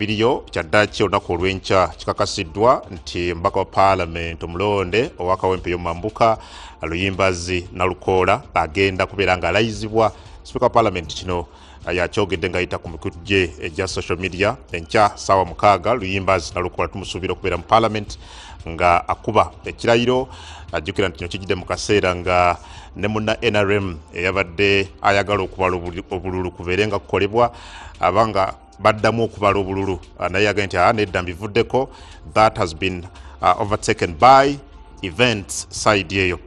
Biriyo kyaddaaki olunaku olw'enkya kikakasiddwa nti omubaka wa paalamenti omulonde owa Kawempe y'omumambuka Luyimbazi Nalukoola agenda kubeera ng'alayizibwa sipiika wa paalamenti. Kino yakyogedde ng'ayita ku mikutu gye egya social media. Enkya ssaawa 6 Luyimbazi Nalukoola tumusuubira okubeera mu paalamenti nga akuba ekirayiro. Ajjukira nti kino kijjidde mu kaseera nga ne munna NRM eyabadde ayagala okubala obululu kubeere nga kukolebwa abanga baddamu okubala obululu, naye yagambye nti nedda, mbivuddeko. That has been overtaken by events side eyo.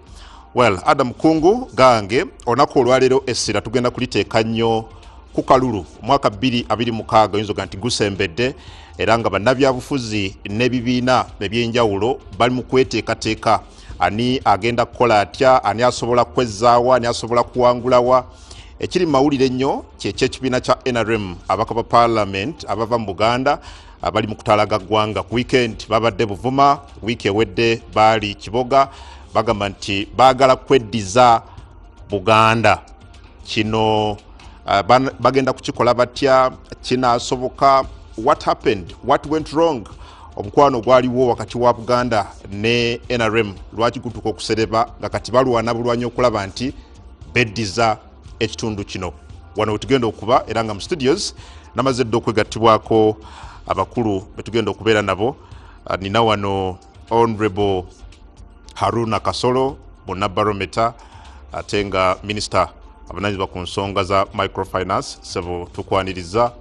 Well, Adam Kungu gange, olunaku olwaleero essira tugenda kuliteeka nnyo ku kalulu omwaka 2026. Oyinza oga nti gusembedde, era nga bannabyabufuzi n'ebibiina ebyenjawulo bali mu kweteekateeka. Ani agenda kukola atya? Ani asobola kwezzaawa? Ani asobola kuwangulawa? Ekiri mu mawulire ennyo kyekyekibiina kya NRM. Ababaka ba parliament abava mu Buganda abali mu kutalaga ggwanga, ku weekend babadde Buvuma, wiiki ewedde baali Kiboga, bagamba nti baagala kweddiza Buganda. Kino bagenda kukikola batya? Kinaasoboka? What happened? What went wrong? Omukwano gwaliwo wakati wa Buganda ne NRM lwaki gutuuka okusereba nga kati balwana bulwanyi okulaba nti beddiza ekitundu kino? Wano wetugenda okuba, era nga mu studios namaze dde okwegattibwako abakulu betugenda okubeera nabo. Nina wano Honorable Haruna Kasolo, munnabarometa ate nga minisita avunanyizibwa ku nsonga za microfinance. Sebo, tukwaniriza.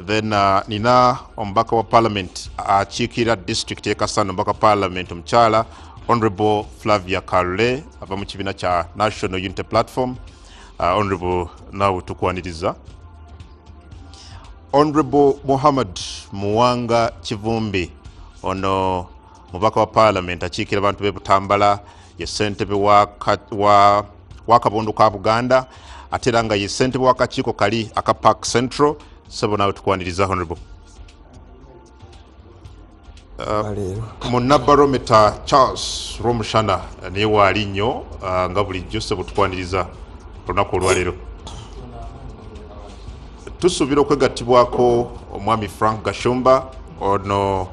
Then nina omubaka wa parliament akiikirira district y'e Kasanda, omubaka wa parliament omukyala Honorable Flavia Kalule, ava mu kibiina kya National Unity Platform. Honorable, naawe tukwaniriza. Honorable Muhammad Muwanga Kivumbi, ono mubaka wa parliament akiikira abantu b'e Butambala, ye ssentebe wa kabondo ka Buganda, ate era nga ye ssentebe w'akakiiko kali aka Park Central. Sebo, naawe tukwaniriza, honorable. Munnabarometa Charles Romushana naye waali nnyo nga bulijjo. Sebo, tukwaniriza olunaku olwaleero. Tusuubira okwegattibwako omwami Frank Gashumba. Ono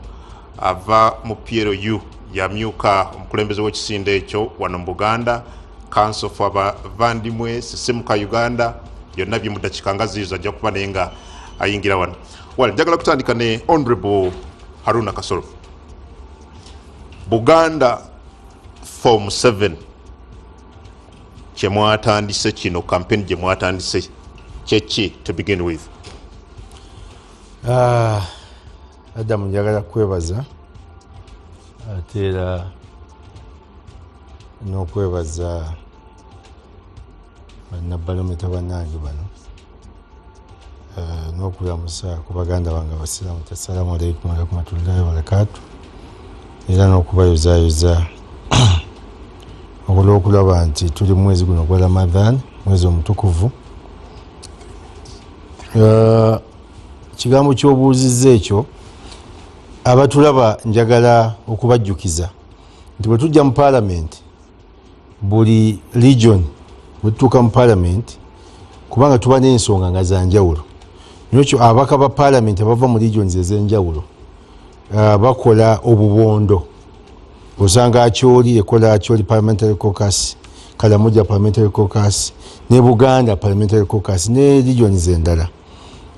ava mu PLU, yamyuka omukulembeze w'ekisinde ekyo wano mu Buganda, Council for Abavandimwe, Sisimuka Uganda, byonna bye. Mu ddakiika nga ziizo ajja kuba naye nga ayingira wano. Well, njagala kutandika ne Honorable Haruna Kasolo. Buganda Form 7 kyemwatandise kino, campaign gye mwatandise, kyeki to begin with? Adamu, njagala kwebaza ate era n'okwebaza bannabalometa bannange bano, n'okulamusa ku baganda bange abasiraamu ti assalamu alaikum warahmatullahi wabarakatu, era n'okubayozayoza olw'okulaba nti tuli mu mwezi guno gwa Ramadhan, mwezi omutukuvu. Kigambo ky'obuuzizza ekyo, abatulaba njagala okubajjukiza nti bwe tujja mu paalamenti, buli region bwe tutuuka mu paalamenti, kubanga tuba n'ensonga nga zanjawulo, nokyo ababaka ba paalamenti abava mu regions ez'enjawulo bakola obubondo. Osanga Akyoli ekola Akyoli Parliamentary Caucus, Kalamoja Parliamentary Caucus ne Buganda Parliamentary Caucus ne regions endala.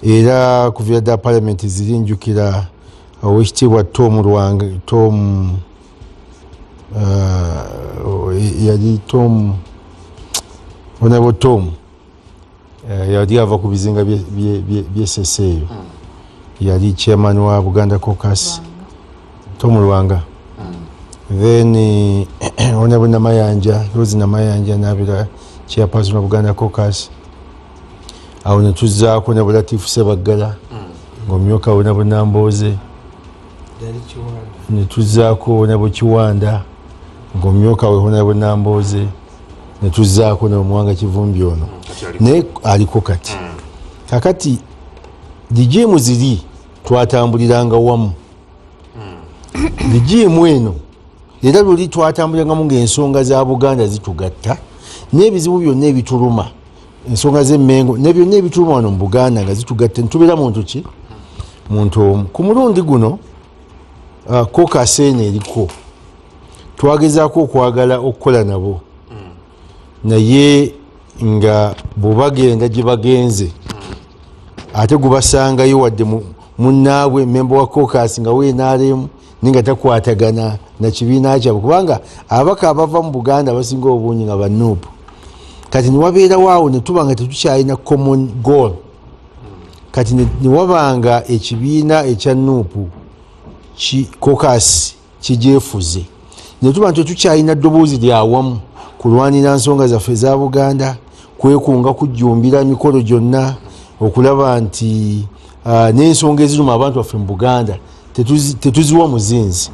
Era kuviira ddala parliament ziri, njukira owekitiibwa Tom Lwanga, Tom, yali Tom, Honorable Tom, yali ava ku bizinga byesese eyo, yali chairman wa Buganda Caucus, Tom Lwanga. Then Honorable Namayanja, Rose Namayanja, nabira chairperson wa Buganda Caucus. Awo netuzaako ne Bulatifu Sebaggala ng'omumyuka we Honorable Nambooze, netuzaako Honorable Kiwanda ng'omumyuka we Honorable Nambooze, netuzaako ne Omuwanga Kivumbi ono naye aliko kati. Kakati regime ziri twatambuliranga wamu. Regime eno era luli twatambulirangamu ngaensonga za Buganda zitugatta n'ebizibu byonna ebituluma, ensonga z'Emmengo ne byonna ebituluma wano mu Buganda nga zitugatta, ntubeera muntu ki. Muntu omu. Ku mulundi guno caucus eno eriko twagezaako okwagala okukola nabo, naye nga bwebagenda gye bagenze ate gubasangayo wadde munnaabwe memba wa caucus nga WNRM, naye nga takwatagana na kibiina kyabwe, kubanga ababaka abava mu Buganda abasinga obungi nga ba NUP. Kati newabeerawo awo netuba nga tetukyalina common goal. Kati newabanga ekibiina ekya NUP caucus kigyefuze, netuba nti tetukyalina ddoboozi lyawamu kulwanira nsonga zaffe eza Buganda, kwekunga kujjumbira mikolo gyonna okulaba nti n'ensonga eziruma abantu baffe mu Buganda tetuziwa muzinzi.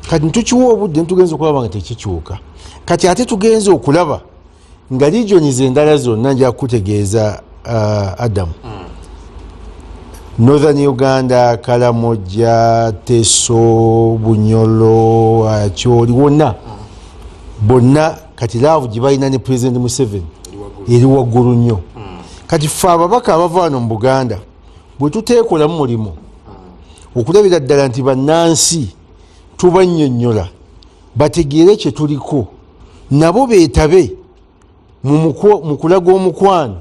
Kati ntukiwa obudde ntugenza okulaba nga tekikyuka. Kati ate tugenza okulaba nga regions endala zonna, nja kutegeeza Adam, Northern Uganda, Karamoja, Teso, Bunyoro, Acholi, wonna bonna kati love gye balina ne President Museveni eri waggulu nnyo. Kati ffe ababaka abava wano mu Buganda bwe tuteekolamu mulimu okulabira ddala nti bannansi tubannyonnyola bategeere kye tuliko, nabo beetabe mu kulaga omukwano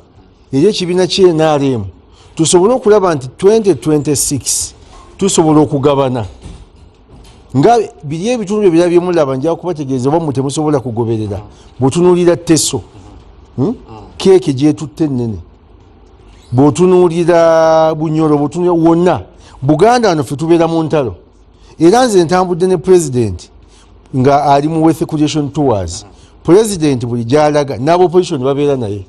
eri ekibiina kye NRM, tusobole okulaba nti 2026 tusobola okugabana nga biri ebitundu ebirala byemulaba. Nja kubategeeza oba mmwe temusobola kugoberera. Bw'otunuulira Teso, keeke gyetutte ennene, bw'otunuulira Bunyoro, bw'otunuulira wonna Buganda wano ffe tubeera mu ntalo. Era nze ntambudde ne pulezidenti nga ali mu wealth creation tours. Pulezidenti buli gyalaga n'aba opposition babeera naye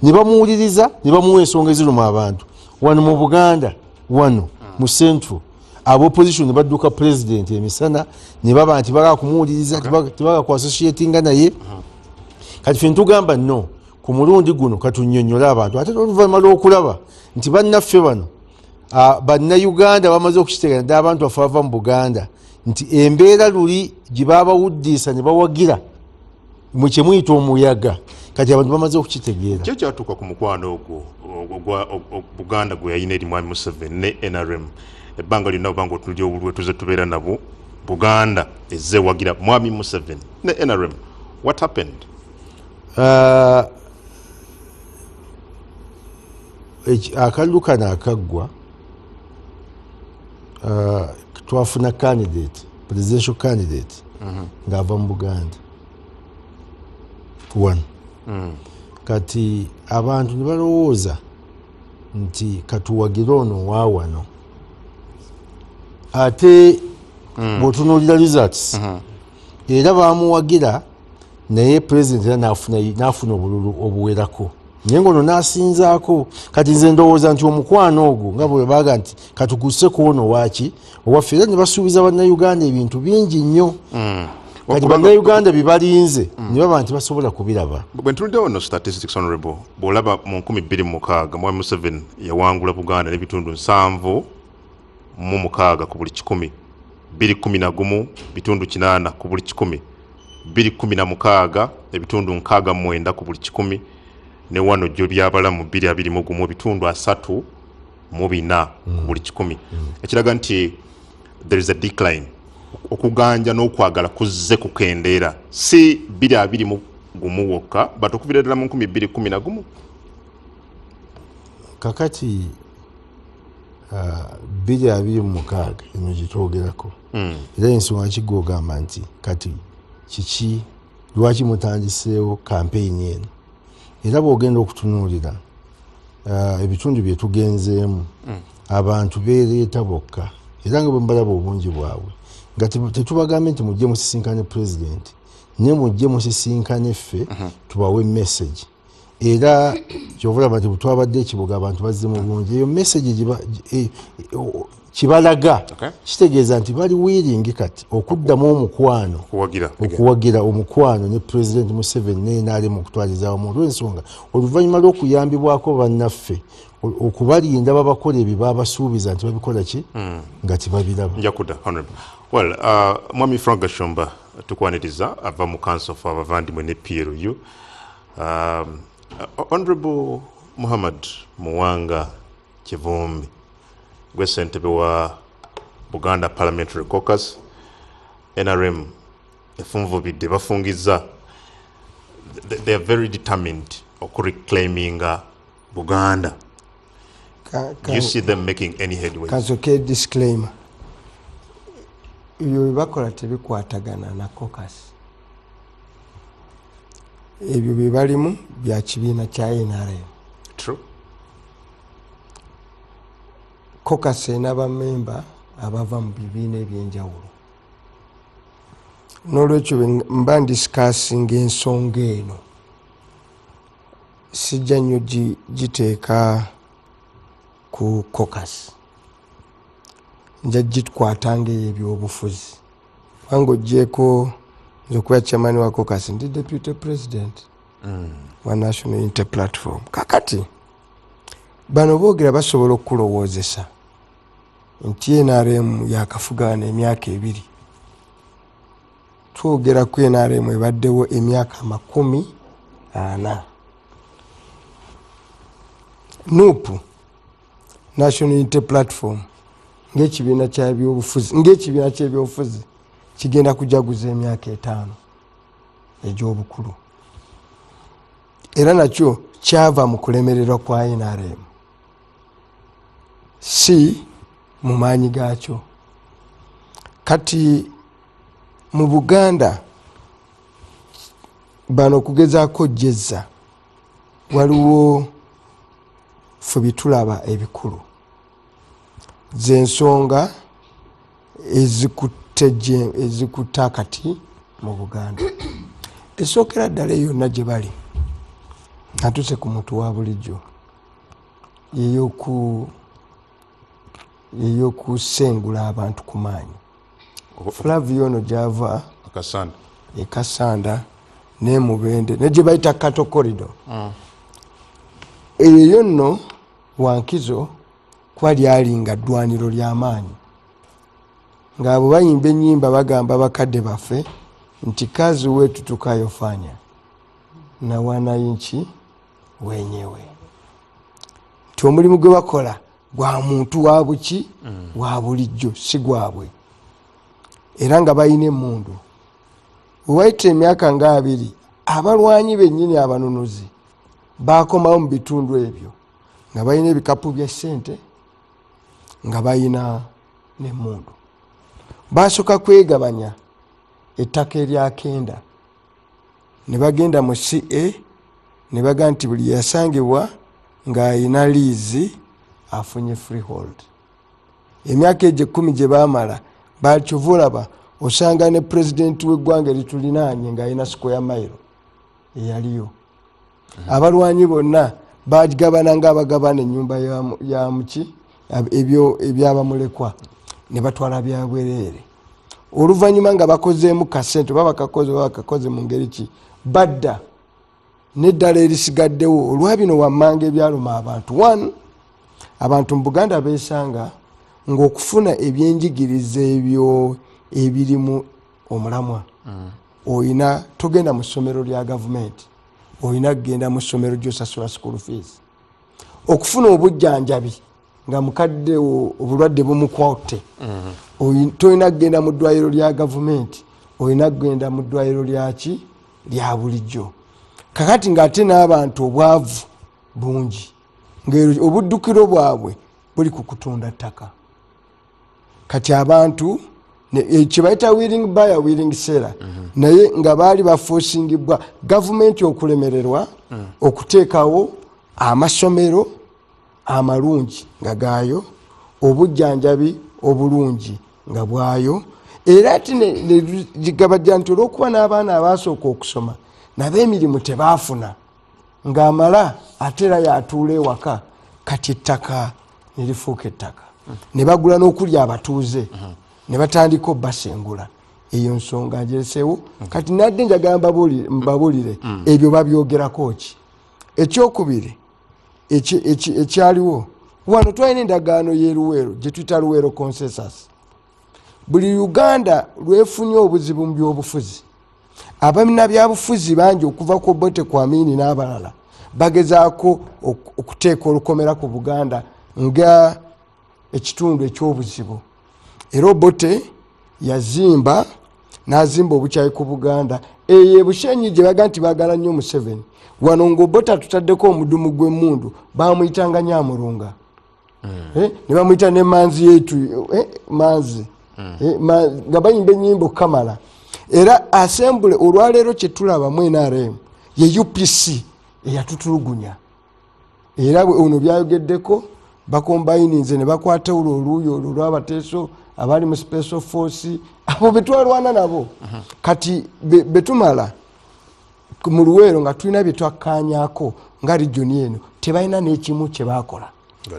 ne bamuwuliriza ne bamuwa ensonga eziruma abantu wano mu Buganda. Wano mu Central aba opposition badduka pulezidenti emisana ne baba nti baga kumuwuliriza, tebaga kuassociatinga naye. Kati fe ntugamba no ku mulundi guno katunyonyole abantu, ate oluvannyuma lw'okulaba nti bannaffe bano bannayuganda bamaze okukitegeera ddala, abantu baffe bava mu Buganda, nti embeera luli gye babawuddiisa ne bawagira mwe kyemuyita omuyaga, kati abantu bamaze okukitegeera. Ki ekyatuuka ku mukwano ogwo ogwa Buganda gwe yalina eri Mwami Museveni ne NRM ebbanga lyonna? Obanga otunulira obulwe tuze tubeera nabo, Buganda ezze ewagira Mwami Museveni ne NRM. What happened? Akalulu kano akaggwa, twafuna candidate, presidential candidate ng'ava mu Buganda wano. Kati abantu ne balowooza nti katuwagire ono wa wano. Ate bw'otunuulira results, era bamuwagira, naye president era n'afuna obululu obuwerako, naye ngaono n'asinzaako. Kati nze ndowooza nti omukwano ogwo nga bwe baga nti katuguse ku ono waaki owaffe, era ne basuubiza bannayuganda ebintu bingi nnyo. Kati bannayuganda byebalinze ne baba nti basobola kubiraba. Bwe ntunuddewo no statistics, honorable, bw'olaba mu 2006 Mwami Museveni yawangula Buganda n'ebitundu 76 ku buli kikumi, 211 bitundu 8 ku buli kikumi, 216 ebitundu 69 ku buli kikumi, ne wano jjo lyabalamu 221 bitundu 34 ku buli kikumi, ekiraga nti there is a decline. Okuganja n'okwagala kuzze kukendeera, si 221 wokka, but okuvira ddala mu 2011. Kakati 2026 eno gyetwogerako, era ensonga kigwa ogamba nti kati kiki, lwaki mutandiseewo kampeyini eno? Era bwogenda okutunuulira ebitundu bye tugenzeemu, abantu beereeta bokka, era nga bwe mubalaba obungi bwabwe, nga tetubagambye nti mujje musisinkane pulezidenti, naye mujje musisinkane ffe tubawe message. Era kyova olaba nti bwetwabadde ekibuga abantu bazze mu bungi. Eyo message kibalaga kitegeeza nti bali willing kati okuddamu omukwano, okuwagira, okuwagira omukwano ne President Museveni naye naalema okutwaliza awamu, olw'ensonga oluvannyuma lw'okuyambibwako bannaffe okubalinda babakola ebyo babasuubiza nti babikola ki nga tebabiraba. Njakuda, honorable. Well, Mwami Frank Gashumba, tukwaniriza, ava mu Council of Abavandimwe ne PLU. Honorable Muhammad Muwanga Kivumbi Gwe ssentebe wa Buganda Parliamentary Caucus. NRM efunvubidde, bafungiza, they are very determined okureclaiminga Buganda. Do you see them making any headway? Kansoke disclaimer, ebyo byebakola tebikwatagana na caucus. Ebyo byebalimu bya kibiina kya NRM. True. Caucus erina bammemba abava mu bibiina ebyenjawulo. N'olwekyo mba ndiscussinga ensonga eno, sijja nnyo giteeka ku caucus, nja gikwata ng'ey'ebyobufuzi, kubanga ogyeko nze okuba chairman wa caucus, ndi deputy president wa National Unity Platform. Kakati bano boogera basobola okukulowoozesa nti NRM yakafugaana emyaka 2. Twogera ku NRM ebaddewo emyaka 40. NUP, National Unity Platform, ng'ekibiina ky'ebyobufuzi kigenda kujaguza emyaka 5 egy'obukulu, era nakyo kyava mu kulemererwa kwa NRM, si mu maanyi gaakyo. Kati mu Buganda bano okugezaako jjezza, waliwo ffe bitulaba ebikulu, z'ensonga ezikutte akati mu Buganda. Esookera ddala yonna gye bali atuuse ku muntu wa bulijjo, ey'okusengula abantu ku maanyi. Flavio ono gyava ekasanda nemubende ne gye bayita Kato Corridor. Eyo nno Wankizo kuba lyali nga ddwaniro ly'amaanyi, ng'abo bayimba ennyimba bagamba bakadde baffe nti kazi wetu tukayofanya na wananchi wenyewe, nti omulimu gwe bakola gwa muntu wa buki wa bulijjo, si gwabwe, era nga balina emmundu. Wewayita emyaka nga 2, abalwanyi bennyini abanunuzi bakomawo mu bitundu ebyo nga balina ebikapu bya ssente, nga balina n'emmundu. Basooka kwegabanya ettaka eryakenda, ne bagenda mu CA ne bagamba nti buli yasangibwa ng'ayina liizi afunye freehold. Emyaka egyo 10 gye baamala, bakyova olaba osanga ne pulezidenti w'eggwanga eritulinaanye ng'alina square mile eyaliyo. Abalwanyi bonna bagabana ng'abagabana ennyumba ya muki ebyo ebyabamulekwa ne batwala byabwereere. Oluvannyuma nga bakozeemu kasente, oba bakakoze mu ngeri ki, badda n'eddala erisigaddewo olwa bino wammanga ebyaluma abantu. One, abantu mu Buganda beesanga ng'okufuna ebyenjigiriza ebyo ebirimu omulamwa, oyina togenda mu ssomero lya gavumenti, oyina kugenda mu ssomero gy'osasula school fees. Okufuna obujjanjabi nga mukadde obulwadde bumukwatte, tolina kugenda mu ddwaliro lya gavumenti, olina kugenda mu ddwaliro lyaki lya bulijjo. Kakati ng'ate n'abantu obwavu bungi, ng'obuddukiro bwabwe buli ku kutunda ttaka. Kati abantu kye bayita willing buyer willing seller, naye nga baali bafoosingibwa gavumenti okulemererwa okuteekawo amasomero amalungi nga gaayo, obujjanjabi obulungi nga bwayo, era ate gabajja nti olw'okuba n'abaana abaasooka okusoma nabo emirimu tebaafuna, ng'amala ate era yatuula ewaka. Kati ettaka ne lifuuka ettaka, ne bagula n'okulya abatuuze, ne batandika obbasengula. Eyo nsonga ngireseewo. Kati nadde njagala mbabuulire ebyo babyogerako ki. Ekyokubiri ekyaliwo wano, twalina endagaano y'e Luweero gye tuyita Luweero Consensus. Buli Uganda lwefunye obuzibu mu byobufuzi, abannabyabufuzi bangi okuva ku Obote, ku Amini n'abalala bagezaako okuteeka olukomera ku Buganda nga ekitundu ekyobuzibu. Era Obote yazimba n'azimba obukyayi ku Buganda. Eyo Ebushenyi gye baga nti baagala nnyo Museveni, wano ng'Obote atutaddeko omudumu gw'emmundu, bamuyitanga Nyamurunga, ne bamuyita ne manzi yetu, manzi, nga bayimba ennyimba okukamala. Era assembly olwaleero kye tulaba mu NRM ye UPC eyatutulugunya. Era ono byayogeddeko, bakombayininze ne bakwata olwo oluuyi olwo olw'abateeso abali mu special force, abo betwalwana nabo. Kati betumala mu Luweero nga tulina bye twakkaanyaako nga region eno, tebalina n'ekimu kye baakola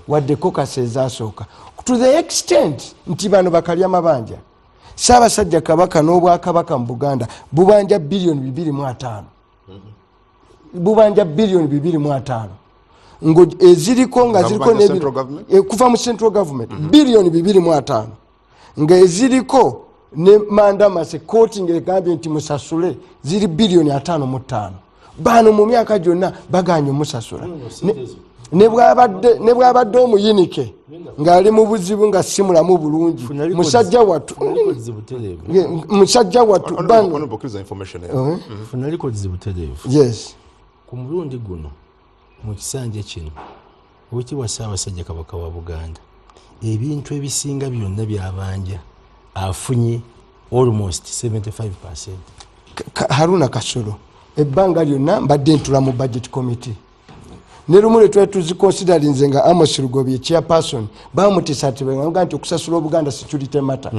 wadde caucus ezasooka, to the extent nti bano bakalya mabanja. Ssaabasajja Kabaka n'obwakabaka mu Buganda bubanja 250 biliyoni, bubanja 250 biliyoni ngo eziriko nga ziriko kuva mu central government, 250 biliyoni, nga eziriko ne mandamus kooti ng'egambye nti musasule ziri 55 biliyoni. Bano mu myaka gyonna baganye omusasula, ne bwabadde omuyinike ng'ali mu buzibu nga si mulamu bulungi, musajja wattu, musajja wattu. Bano funa records butereevu. Yes. Ku mulundi guno, mu kisanja kino, Owekitiibwa Ssaabasajja Kabaka wa Buganda ebintu ebisinga byonna byabanja afunye almost 75. Haruna Kasolo, ebbanga lyonna mbadde ntula mu budget committee, ne lumu lwe twali tuziconsiderinze nga Amos Lugobye chairperson, bamutisa ati nti okusasula Obuganda security matter.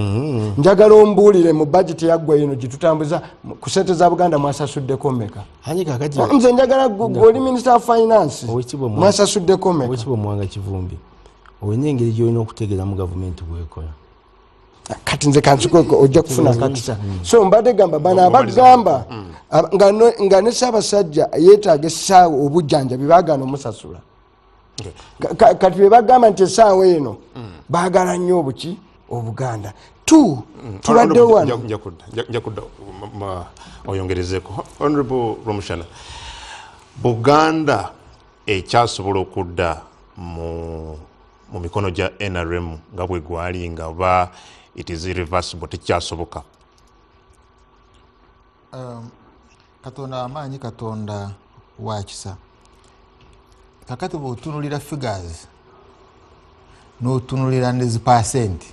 Njagala ombuulire, mu budget yaggwa eno gyetutambuza, ku sente za Buganda mwasasuddeko mmeka? Nze njagala oli minister of finance, mwasasuddeko mmeka? Owekitiibwa Muwanga Kivumbi, olina engeri gyolina okutegeeramu gavumenti bwekola. Kati nze kansuko ojja kufuna akakisa. So mbadde gamba bano abagamba nga ne Ssaabasajja yeetaaga essaawa obujjanjabi, baagaana omusasula. Kati bwe bagamba nti essaawa eno baagala nnyo obuki Obuganda tu tubadde wano. Njakudda oyongerezeko. Honorable Romushana, Buganda ekyasobola okudda mu mikono gya NRM nga bwe gwali, nga ba it is irreversible, tekyasoboka? Katonda amaanyi, Katonda wa kisa. Kakati bwotunulira figures n'otunulira ne zipasenti,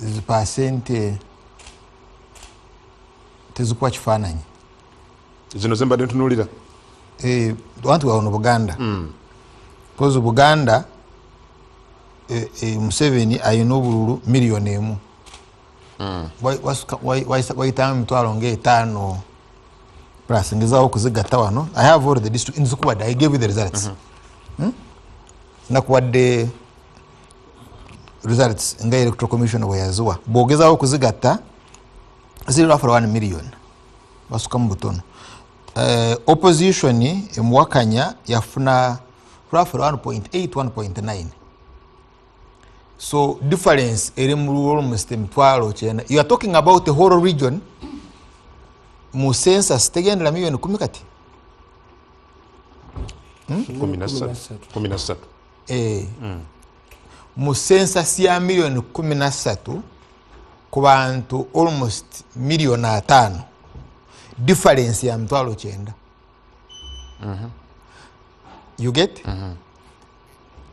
zipasente tezikuwa kifaananyi. Zino zembadde ntunulira. Wanti wano Buganda, because Buganda, Museveni ayina obululu 1 million, wayitamu 500,000 plus. Ngezaho okuzigatta wano. I have all the district nzikuwadde. I gave you the results. Nakuwadde results nga Electoral Commission bwe yaziwa. Bw'ogezaho okuzigatta ziri roughly 1 million, basukamu butono. Opposition emuwakanya yafuna roughly 1.8, 1.9, so difference eri mu almost 90,000. You are talking about the whole region mu census tegendera 10 million kati. 13. Eh. Mu census ya 13 million ku bantu almost 5 million, difference ya 90,000. You get?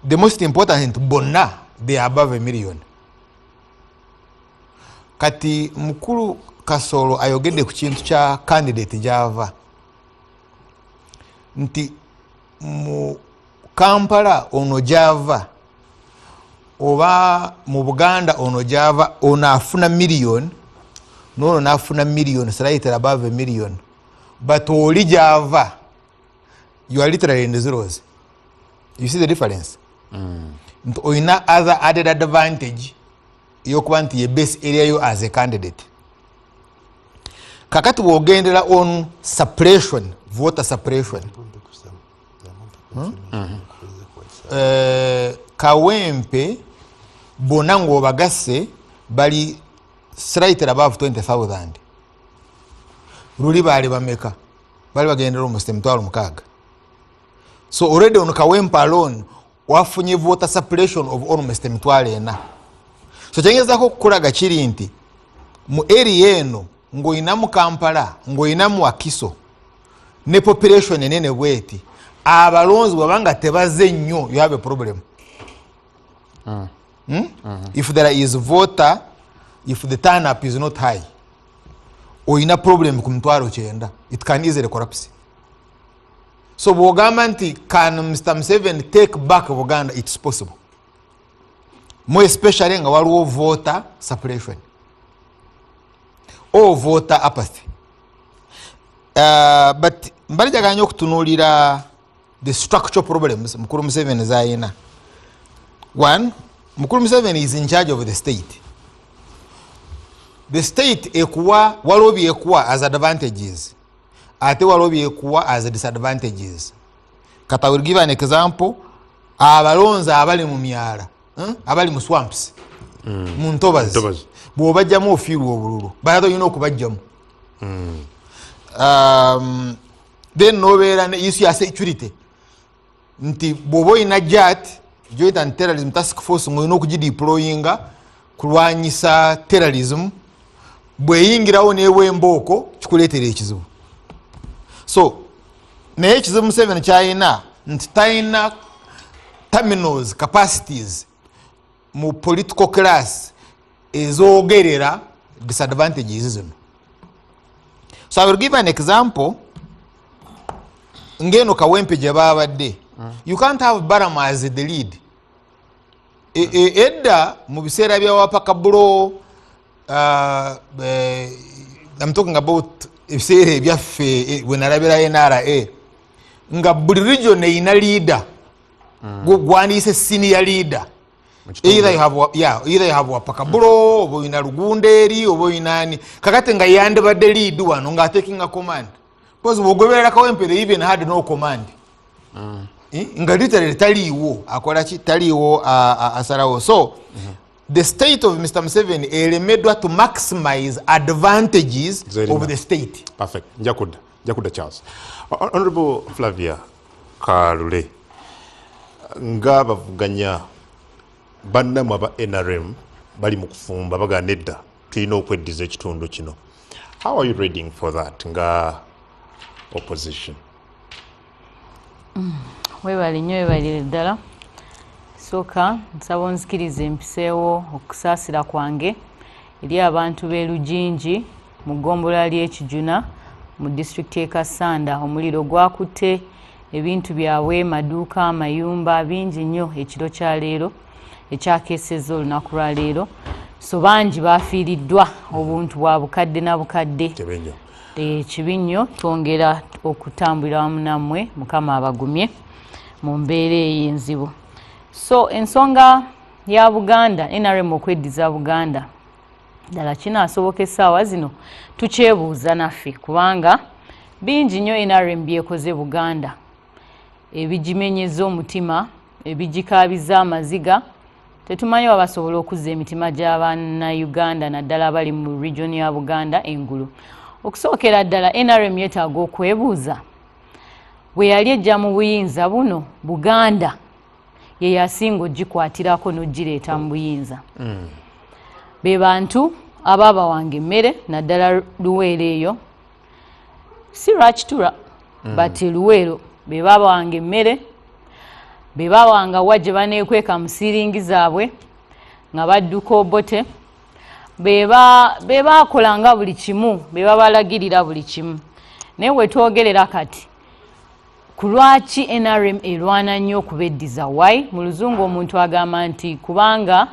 The most important, bonna they are above a million. Kati mukulu Kasolo ayogedde ku kintu kya candidate gyava, nti mu Kampala ono gyava oba mu Buganda ono gyava, ono afuna million nono nafuna million, slightly above a million, but oli gyava you are literally in the zeros. You see the difference? Nti olina other added advantage yokuba nti ye base area yo as a candidate. Kakati bwogendera on suppression, voter suppression, Kawempe bonna ng'obagasse bali slightly above 20,000. Luli baali bameka? Bali bagendera almost 60,000. So already on Kawempe alone Wafunye voter suppression of almost 4,000. So kyengezako okukulaga kiri nti mu area eno ng'oyinamu Kampala, ng'oyinamu Wakiso ne population enene bweti, abalonzi bwabanga tebazze nnyo, you have a problem. If there is voter, if the turn up is not high, oyina problem ku 90,000, it can easily collapse. So bwogamba nti can Mr. Museveni take back Buganda, it's possible, more especially nga waliwo voter suppression or voter apathy. But mbalijaganya nnyo okutunuulira the structural problems Mukulu Museveni zayina. One, Mukulu Museveni is in charge of the state. The state ekuwa, waliwo byekuwa as advantages, ate waliwo byekuwa as disadvantages. Kata will give an example. Abalonzi abali mu myala, abali mu swamps, mu ntobazi, Ntobazi. Bw'obajjamu ofiirwa obululu, balala olina okubajjamu. Then nobeera ne issue ya security nti bw'oba olina JAT, Joint Anti Terrorism Task Force, ng'olina okugideployinga kulwanyisa terrorism, bweyingirawo n'ewembooko kikuleetera ekizibu. So naye ekizibu Museveni kyalina nti talina terminals, capacities mu political class ezoogerera disadvantages zino. So I will give an example. Ngeno Kawempe gye babadde, you can't have Balaam as the lead. Edda mu biseera bya Wapakabulo, I'm talking about ebiseera ebyaffe, bwe nalabira NRA, nga buli region eyina leader, gwandiise senior leader. Either you have yeah, either you have Wapakabulo, oba oyina Lugunderi, oba oyina ani. Kakati nga yandibadde lead wano nga taking a command, because bw'ogoberera Kawempe, they even had no command. Nga literally taliiwo akola ki, taliiwo asalawo. So the state of Mr. Museveni eremeddwa to maximize advantages Zerina. Of the state. Perfect. Njakudda Charles. Honorable Flavia Kalule, nga bavuganya bannammwe aba NRM bali mu kufumba bagamba nedda, tulina okweddiza ekitundu kino. How are you reading for that nga opposition? Webale nnyo, webalire ddala. Sooka nsaba onzikirize mpiseewo okusaasira kwange eri abantu b'e Lujingi mu ggombolola ly'Ekijuna mu disitulikiti y'e Kassanda. Omuliro gwakutte ebintu byabwe, maduuka, amayumba bingi nnyo ekiro kya leero ekyakeesezza olunaku lwa leero. So bangi bafiiriddwa obuntu bwa bukadde na bukadde. Kibi nnyo. Kibi nnyo. Twongera okutambulira wamu nammwe, Mukama abagumye mu mbeera eyo enzibu. So ensonga ya Buganda, NRM okweddiza Buganda, ddala kinaasoboka essaawa zino? Tukyebuuza naffe, kubanga bingi nnyo NRM byekoze Buganda ebigimenyeza omutima, ebigikaabiza amaziga. Tetumanyi oba basobola okuzza emitima gy'Abannayuganda, naddala abali mu region ya Buganda engulu. Okusookera ddala, NRM yeetaaga okwebuuza bwe yali ejja mu buyinza buno, Buganda ye yasinga ogikwatirako n'ogireeta mu buyinza. Be bantu abaabawanga emmere, naddala Luweero eyo, si Rwakitura, but Luweero be baabawanga emmere, be baabawanga wa gye baneekweka mu siiringi zaabwe nga badduka Obote, be baakolanga buli kimu, be babalagirira buli kimu. Naye we twogerera kati, ku lwaki NRM erwana nnyo okubeddiza? Why? Mu Luzungu omuntu agamba nti kubanga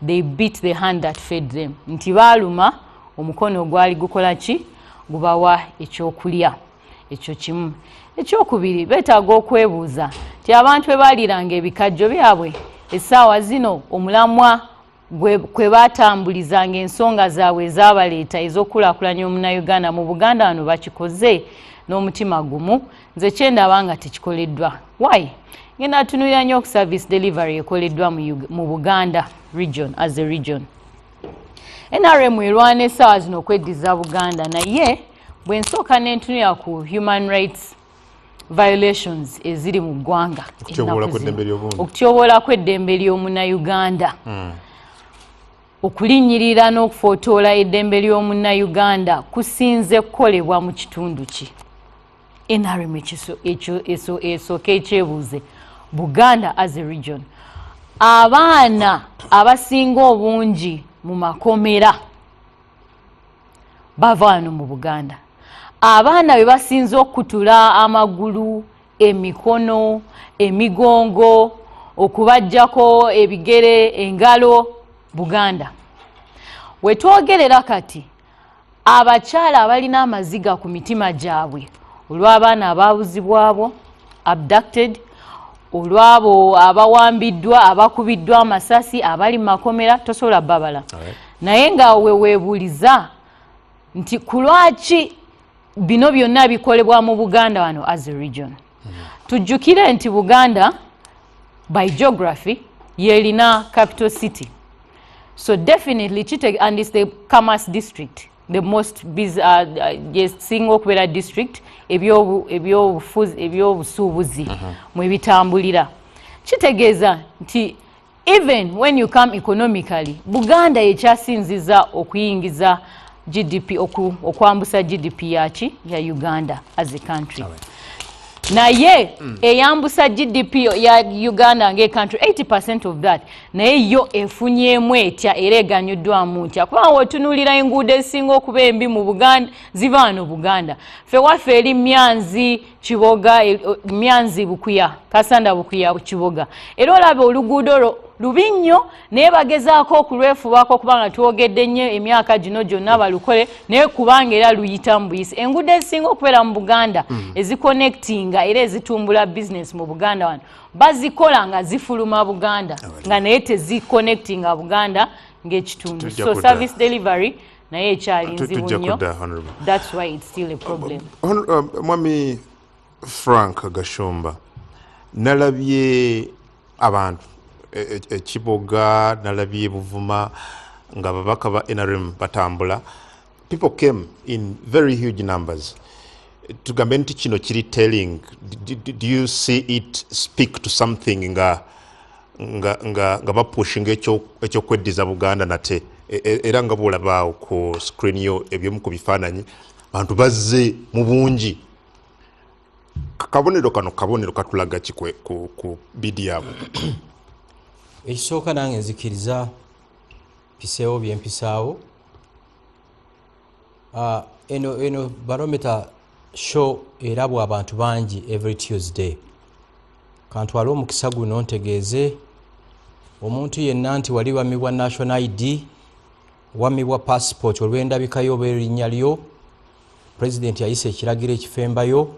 they beat the hand that fed them, nti baaluma omukono ogwali gukola ki, gubawa ekyokulya. Ekyo kimu. Ekyokubiri, beetaaga okwebuuza nti abantu bwe baaliranga ebikajjo byabwe, essaawa zino omulamwa kwe baatambulizanga ensonga zaabwe ezabaleeta ez'okukulaakulanya Omunnayuganda mu Buganda wano bakikoze n'omutima gumu? Nze kyendaba nga tekikoleddwa. Why? Ngenda tunuulira nnyo service delivery ekoleddwa mu Buganda region as a region. NRM erwana essaawa zino okweddiza Buganda, naye bwe nsooka ne ntunulira ku human rights Violations eziri mu ggwanga, okutyoboola kw'eddembe ly'omunnayuganda, okulinnyirira n'okufootoola eddembe ly'omunnayuganda kusinze kukolebwa mu kitundu ki? NRM esooka ekyebuuze. Buganda as a region, abaana abasinga obungi mu makomera bava wano mu Buganda. Abaana be basinze okutula amagulu, emikono, emigongo, okubajjako ebigere, engalo, Buganda. Wetwogerera kati, abakyala abalina amaziga ku mitima gyabwe olw'abaana abaabuzibwabo, abducted, olw'abo abawambiddwa, abakubiddwa amasasi, abali mu makomera, tosobola babala. Naye nga we weebuuliza nti ku lwaki bino byonna bikolebwa mu Buganda wano as a region? Tujjukire nti Buganda by geography yerina capital city, so definitely and it's the commerce district, the most busy, yesinga okubeera district ebyobusuubuzi mwe bitambulira. Kitegeeza nti even when you come economically, Buganda yekyasinziza okuyingiza GDP, okwambusa GDP yaki ya Uganda as a country. Naye eyambusa GDP ya Uganda nge country 80% of that, naye yo efunyemu etya era eganyuddwamu ntya? Kubanga wetunuulira enguudo ezisinga okuba embi mu Buganda ziva wano Buganda. Ffe waffe eri Myanzi Kiboga, Myanzi Bukuya, Kasanda Bukuya Kiboga, era olaba oluguudo olwo lubi nnyo, naye bagezaako okulwefubako kubanga twogedde nnyo emyaka gino gyonna balukole, naye kubanga era luyita mu buyisi. Enguudo ezisinga okubeera mu Buganda eziconnectinga era ezitumbula business mu Buganda wano bazikola nga zifuluma Buganda, nga naye teziconnectinga Buganda ng'ekitundu. So service delivery naye ekyali nzibu nnyo, that's why it's still a problem. Mwami Frank Gashumba, nalabye abantu ekiboga, nalabye Buvuma nga babaka ba NRM batambula. People came in very huge numbers. Tugambe nti kino kiri telling? Do you see it speak to something nga bapushinga ekyokweddiza Buganda nate? Era nga bwolabaawo ku screen yo eby'omu ku bifaananyi, bantu bazze mu bungi. Kabonero kano, kabonero katulaga ki ku bidi yaabwe? Ekisooka, nange nzikiriza mpiseewo byempisaawo. Eno barometer show erabwa abantu bangi every Tuesday. Kantwale omukisa guno ntegeeze omuntu yenna nti wali wamibwa national ID, wamibwa passport olw'endabikayo oba erinnya lyo, President yayisa ekiragiro ekifembayo,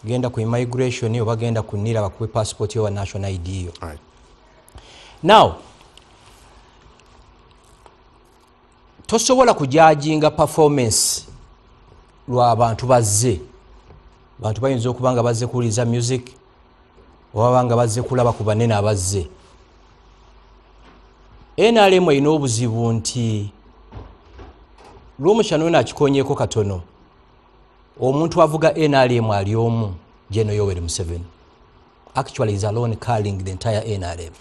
genda ku immigration oba genda ku NIRA bakuwe passport yo wa national ID yo. Now tosobola kujudginga performance lw'abantu bazze. Bantu bayinza okuba nga bazze kuwuliriza music oba nga bazze kulaba ku banene abazze. NRM erina obuzibu nti Lwomushana ono akikonyeko katono, omuntu avuga NRM ali omu, General Yoweri Museveni. Actually is alone carrying the entire NRM.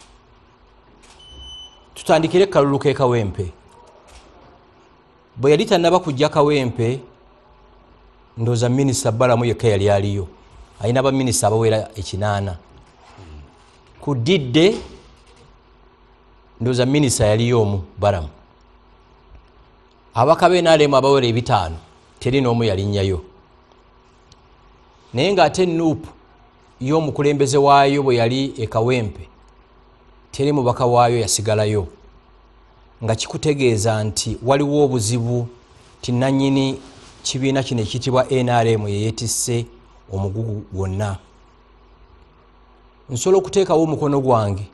Tutandikire kalulu ke Kawempe. Bwe yali tannaba kujja Kawempe, ndowooza Minisita Balamu yekka yali aliyo, alina baminisita abawera 8. Ku didde ndowooza minisita yaliyo omu, Balamu. Ababaka b'NRM abawera 500, teri n'omu yalinnyayo. Naye ng'ate NUP y'omukulembeze waayo bwe yali e Kawempe, teri mubaka waayo yasigalayo, nga kikutegeeza nti waliwo obuzibu ti nannyini kibiina kino ekiyitibwa NRM yeyeetisse omugugu gwonna. Nsobola okuteekawo omukono gwange,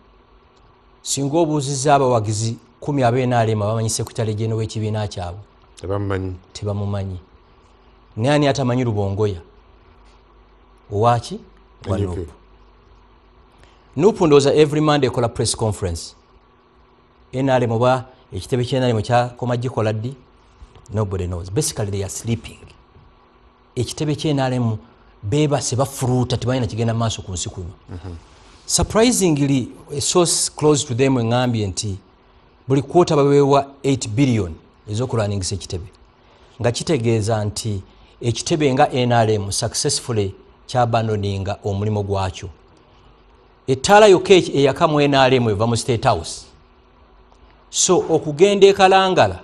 singa obuuzizza abawagizi 10 ab'NRM abamanyi secretary general w'ekibiina kyabwe, tebamumanyi. Tebamumanyi. Naye ani atamanyi Rubongoya owaki wa NUP? NUP ndowooza every Monday ekola press conference. NRM oba ekitebe ky'NRM kyakoma gikola ddi? Nobody knows. Basically they are sleeping. Ekitebe ky'NRM Bebase bafuruuta, tebalina kigenda maaso ku nsi kuno. Surprisingly, a source close to them eŋŋambye nti buli quarter baweebwa 8 billion ez'okulwaningisa ekitebe, nga kitegeeza nti ekitebe nga NRM successfully kyabandoninga omulimu gwakyo. Ettaala yokka eyaka mu NRM eva mu State House. So okugenda ekalangala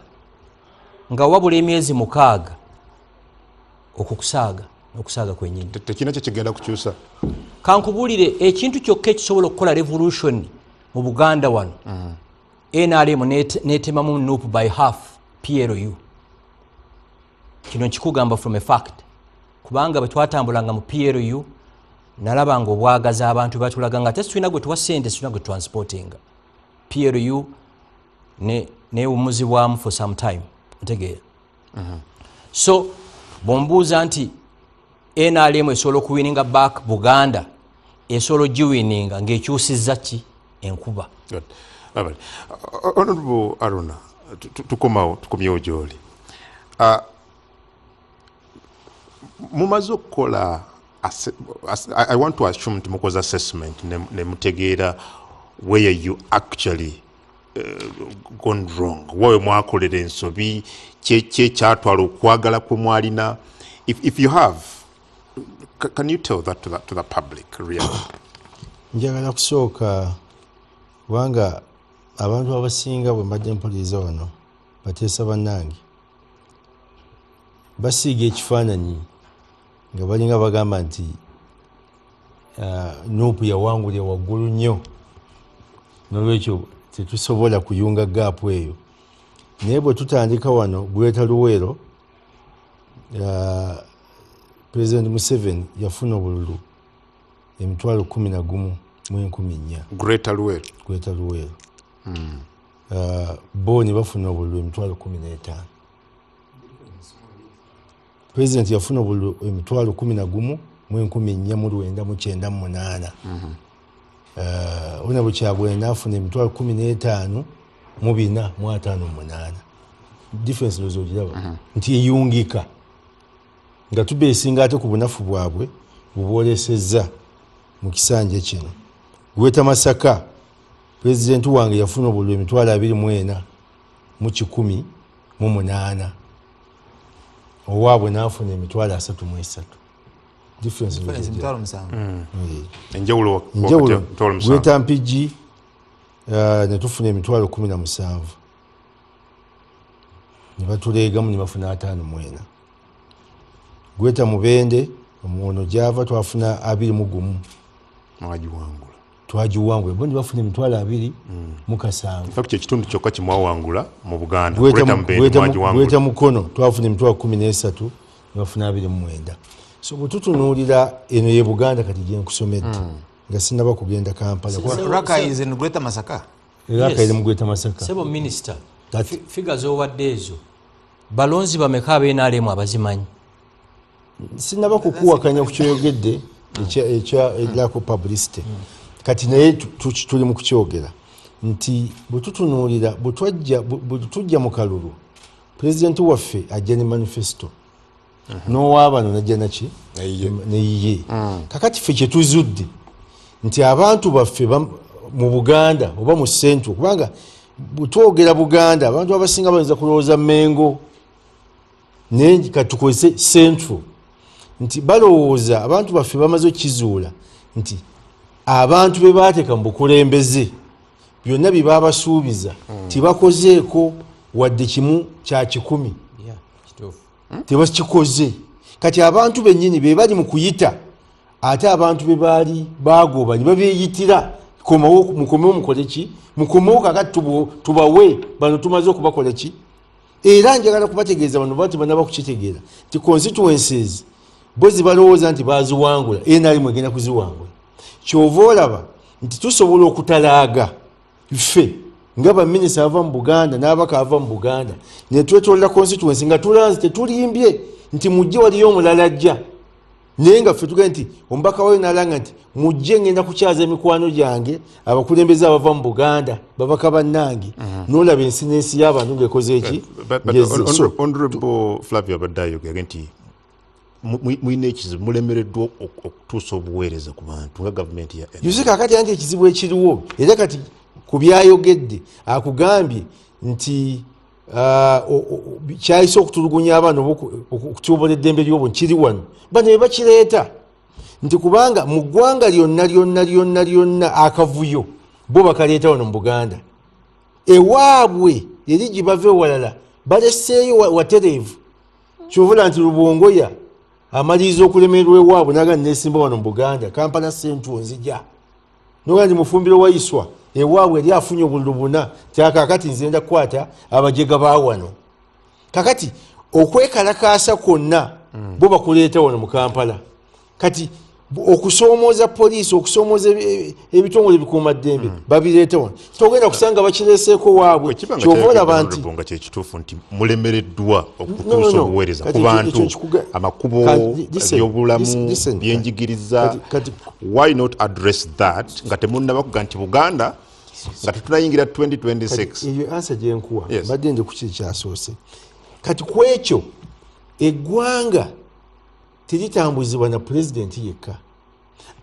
nga wabula emyezi 6 okukusaaga n'okusaaga kwennyini tekirina kyekigenda kukyusa. Kankubuulire ekintu kyokka ekisobola okukola revolution mu Buganda wano, NRM netemamu NUP by half PLU. Kino nkikugamba from a fact, kubanga bwe twatambulanga mu PLU nalabanga obwagazi abantu batulaga nga tetulina gwe tuwa ssente, tulina gwe transportinga. PLU newummuzibwamu for some time, ntegeera. So bw'ombuuza nti NRM esobola okuwininga back Buganda, esobola ogiwininga ng'ekyusizza ki enkuba. Honorable Aruna, tukomawo, tukomyewo gy'oli. Mumaze okukola, I want to assume nti mukoze assessment ne mutegeera where you actually gone wrong, wawe mwakolera ensobi, kyekyatwala okwagala kwe mwalina. If you have, can you tell that to the public really? Njagala kusooka, kubanga abantu abasinga bwe mbadde mpuliriza wano bateesa bannange basiiga ekifaananyi nga balinga bagamba nti NUP yawangulira waggulu nnyo, nolwekyo tetusobola kuyunga gaapu eyo. Naye bwe tutandika wano Greater Luweero, President Museveni yafuna obululu 11,400. Greater Luweero. Greater Luweero. Bo ne bafuna obululu 15,000. President yafuna obululu 11,498. Ona bwe n'afuna 15,458. Difference ndowooza ogiraba nti eyungika nga tubeesinga ate ku bunafu bwabwe bubwolesezza mu kisanja kino. Greater Masaka, pulezidenti wange yafuna obululu 24,108, owaabwe n'afuna 33,000. Difference enjawulo. Greater Mpigi ne tufuna 17,000, ne batuleegamu ne bafuna 54. Greater Mubende omuwono gyava twafuna 21, mwagiwangula, twagiwangula bo ne bafuna 27,000. In fact ekitundu kyokka kimwawangula mu Buganda. Greater Mukono twafuna 13,000 ne bafuna 29. So bwe tutunuulira eno ye Buganda kati gye nkusomedde nga sinnaba kugenda Kampala. Raka is in Greater Masaka. Raka eri mu Greater Masaka. Sebo Minister, figures z'owadde ezo balonzi bameka ab'NRM abazimanyi? Sinnaba kukuwakanya ku kyoyogedde ekya lack of publicity. Kati naye tuli mu kukyogera nti bwe tutunuulira bwe tujja mu kalulu, pulezidenti waffe ajja ne manifesto, n'owaabano najja naki neyiye. Kakati ffe kye tuzudde nti abantu baffe mu Buganda oba mu Central, kubanga bwe twogera Buganda abantu abasinga bayinza kulowooza Mengo, naye katukozese Central, nti balowooza abantu baffe bamaze okukizuula nti abantu be baateeka mu bukulembeze byonna bye baabasuubiza tibakozeeko wadde 1 kya 100. Tebakikoze. Kati abantu bennyini be bali mu kuyita, ate abantu be baali bagoba ne babeeyitira, mukomewo mukole ki, mukomewo kakati tubawe bano tumaze okubakola ki. Era njagala kubategeeza bano bati bannaba kukitegeera nti constituencies bo zibalowooza nti baziwangula, NRM egenda kuziwangula. Kyova olaba nti tusobola okutalaaga ffe nga baminisita ava mu Buganda n'abaka ava mu Buganda ne twetolera constituency nga tulanze tetulimbye nti mujje waliyo omulala ajja, naye nga ffe tugenda nti omubaka wayo n'alanga nti mujje ngenda kukyaza emikwano gyange abakulembeze abava mu Buganda babaka bannange, n'olaba ensi n'ensi y'abantu ng'ekoze eki. Honorable Flavia abadde ayogera nti Mulina ekizibu, mulemereddwa okutuusa obuweereza ku bantu nga gavumenti ya You see, kakati anti ekizibu ekiriwo, era kati ku byayogedde akugambye nti kyayise okutulugunya abaana oba okutyoboola eddembe ly'obuntu kiri wano. Bano be bakireeta nti kubanga mu ggwanga lyonna lyonna lyonna lyonna akavuyo bo bakaleeta wano mu Buganda, ewaabwe eri gye bava ewalala baleseeyo watereevu. Kyovula nti Lubongoya amaliriza okulemererwa ewaabwe naga nesimba wano mu Buganda, Kampala Central nzija, noga nti Mufumbiro Waiswa ewaabwe eri afunye obululu buna, tyakakati nzenda kukwata abajega ba wano. Kakati okwekalakaasa kwonna bo bakuleeta wano mu Kampala. Kati okusoomooza poliisi, okusoomooza ebitongole ebikuumaddembe babireeta wano, togenda kusanga bakireeseeko waabwe. Bwe kiba nga Kyova olaba kyayogedde nti Honorable nga kyekituufu nti mulemereddwa No, no, okutuusa no. obuweereza Kati ku bantu, ekyo amakubo, listen, ebyobulamu, listen, byenjigiriza, kati- why not address that nga temunnaba kuga nti Buganda nga tetunayingira 2026? Eyo ansa gyenkuwa. Yes. Mbadde nje ku kiri kyasoose. Kati ku ekyo, eggwanga teritambuzibwa na pulezidenti yekka.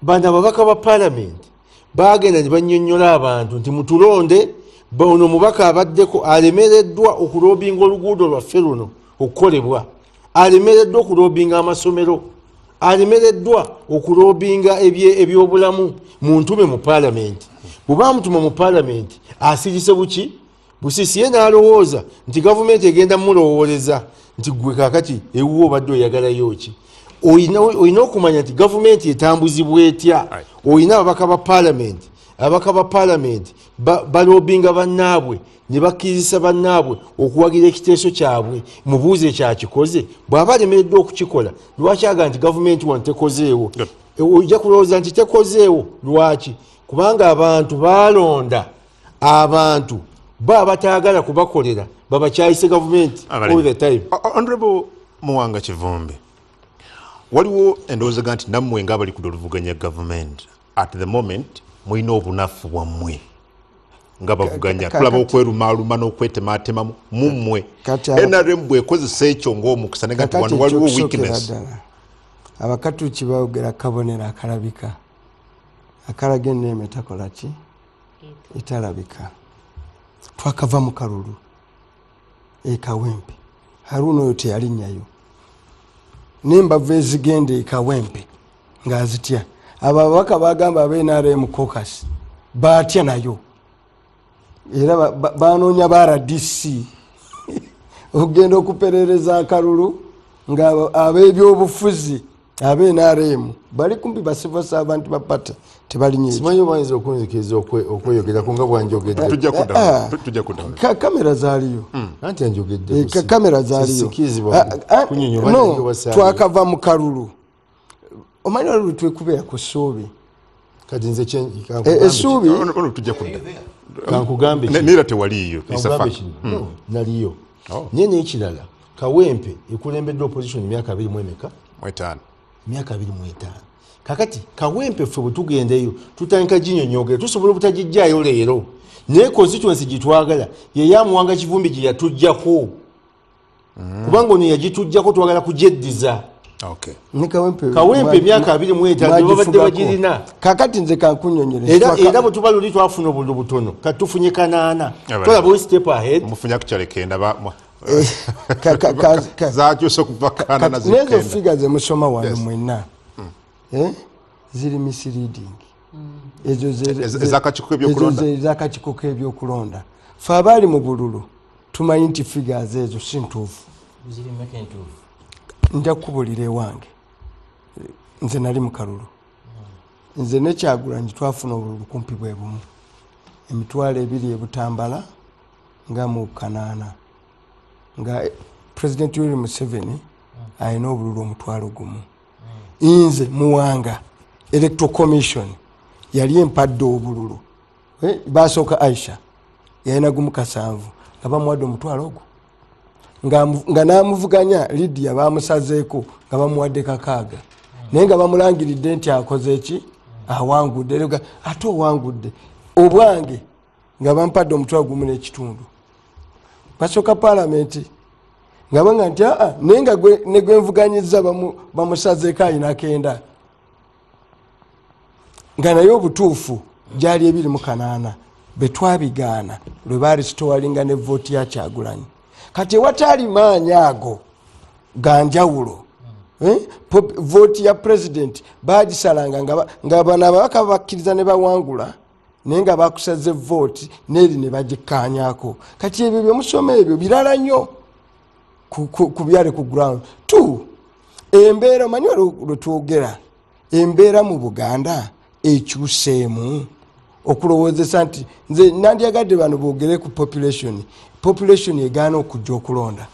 Bano ababaka ba paalamenti bagenda ne bannyonnyola abantu nti mutulonde, ono omubaka abaddeko alemereddwa okulobinga oluguudo lwaffe luno okukolebwa, alemereddwa okulobinga amasomero, alemereddwa okulobinga ebyobulamu, muntume mu paalamenti. Bwe bamutuma mu paalamenti asirise buki busisi, ye n'alowooza nti gavumenti egenda mulowooleza nti gwe kaakati ewuwo obadde oyagalayo ki. Olina okumanya nti gavumenti etambuzibwa etya. Olina ababaka ba paalamenti, ababaka ba paalamenti balobinga bannaabwe ne bakkirizisa bannaabwe okuwagira ekiteeso kyabwe. Mubuuze ekyakikoze, bw'aba alemereddwa okukikola lwaki aga nti gavumenti wano tekozeewo? Good. Ojja kulowooza nti tekozeewo lwaki? Kubanga abantu balonda abantu bo abataagala kubakolera babakyayise gavumenti all the time. Honorable Muwanga Kivumbi, waliwo endowooza ga nti nammwe ng'abali ku oluvuganya gavumenti at the moment mulina obunafu bwammwe nga bavuganya, tulaba okwerumaaluma n'okwetematemamu mummwe. NRM bw'ekozesa ekyo ng'omukisa nega nti Kakati wano waliwo ekyokusookera weakness. ddala, Abakatuuki bayogera kabonero akalabika akalaga enneema etakola ki, etalabika. Twakava mu kalulu e Kawempe, Haruna oyo teyalinnyayo n'embavu ezigenda e Kawempe ng'azitya. Abo ababaka bagamba aba NRM caucus baatya nayo, era banoonya ba RDC okugenda okuperereza akalulu, nga ab'ebyobufuzi aba NRM bali kumpi ba civil servant ba party tebalinnya ekyo. Simanyi oba oyinza okunzikiriza okweyogerako nga bwanjogedde. Tujja kuddamu, tujja kuddamu. Kamera zaaliyo. Anti anjogedde. Kamera zaaliyo. Sikirizibwa kunyonyola No, nange oba saaliyo. twakava mu kalulu, omanyi waliwo twekubira ku ssuubi. Kati nze Essuubi. Ono tujja kudda. Kankugambe kino. Neera tewaliiyo. It's a Kankugambe fact. kino. No, naliyo. Oh. Naye n'ekirala, Kawempe ekulembeddwa opposition emyaka abiri mu emeka? 5. Emyaka 25. Kakati Kawempe ffe bwe tugendayo tutandika ginyonyogera, tusobola obutagijjaayo leero, naye constituency gye twagala ye Muwanga Kivumbi gye yatujjako, kubanga ono yagitujjako, twagala kugyeddiza. Ne Kawempe. Kawempe emyaka 25 babadde mwagifugako. bagirina. Kakati nze kankunyonyere. Era bwe tuba luli twafuna obululu butono, kati tufunye kanaana. Twalaba we step ahead. Mufunye akukyale kenda zakyuse okuva kana Kati n'ezo nazikenda. Figure zemusoma wano Yes. mwenna, ziri misleading. Ezo Ez'akakiiko k'ebyokulonda? Ezo ez'akakiiko k'ebyokulonda. Fe abaali mu bululu tumanyi nti figures ezo si ntuufu. Ziri mmeka entuufu? Nja kukubulira ewange, nze nali mu kalulu, nze ne Kyagulanyi twafuna obululu kumpi bwe bumu, 20,000 ebutambala nga mu kanaana, nga President Yoweri Museveni alina obululu 10,000. Nze Muwanga, Electoral Commission yali empadde obululu. Basooka Aisha yalina 1 7 nga bamuwadde omutwalo ogwo, nga namuvuganya Lidia bamusazeeko nga bamuwadde 6, naye nga bamulangiridde nti akoze eki, awangudde. Era ate owangudde obwange nga bampadde 1,500. Basooka paalamenti. Nga banga nti aa naye nga ne gwenvuganyiza bamusazeeko alina kenda. Nga naye obutuufu gyali 28 betwabigaana lwe baalisitowalinga ne vooti ya Kyagulanyi. Kati ewatali maanyi ago ganjawulo, vooti ya president bagisalanga nga bano ababaka bakkiriza ne bawangula, naye nga bakusaze vooti n'eri ne bagikkaanyaako. Kati ebyo byemusoma ebyo birala nnyo ku byali ku ground. 2, embeera omanyi lwe twogera, embeera mu Buganda ekyuseemu okulowoozesa nti nze nandyagadde bano boogere ku population. Population egaana okujja okulonda.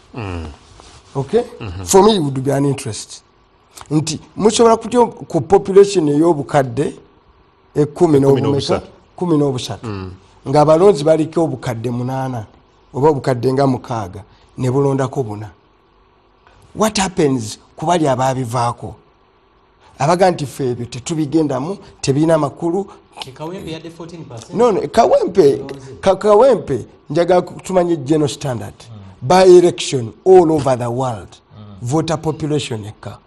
Okay? For me it would be an interest. Nti musobola kutya ku population ey'obukadde 13 ng'abalonzi baliko obukadde 8 oba obukadde nga 6 ne bulondako 4. What happens ku bali abaabivaako? Abaga nti ffe ebyo tetubigendamu, tebirina makulu. Kawempe yadde 14%. No, Kawempe njagala tumanye general standard. By election all over the world, voter population eka.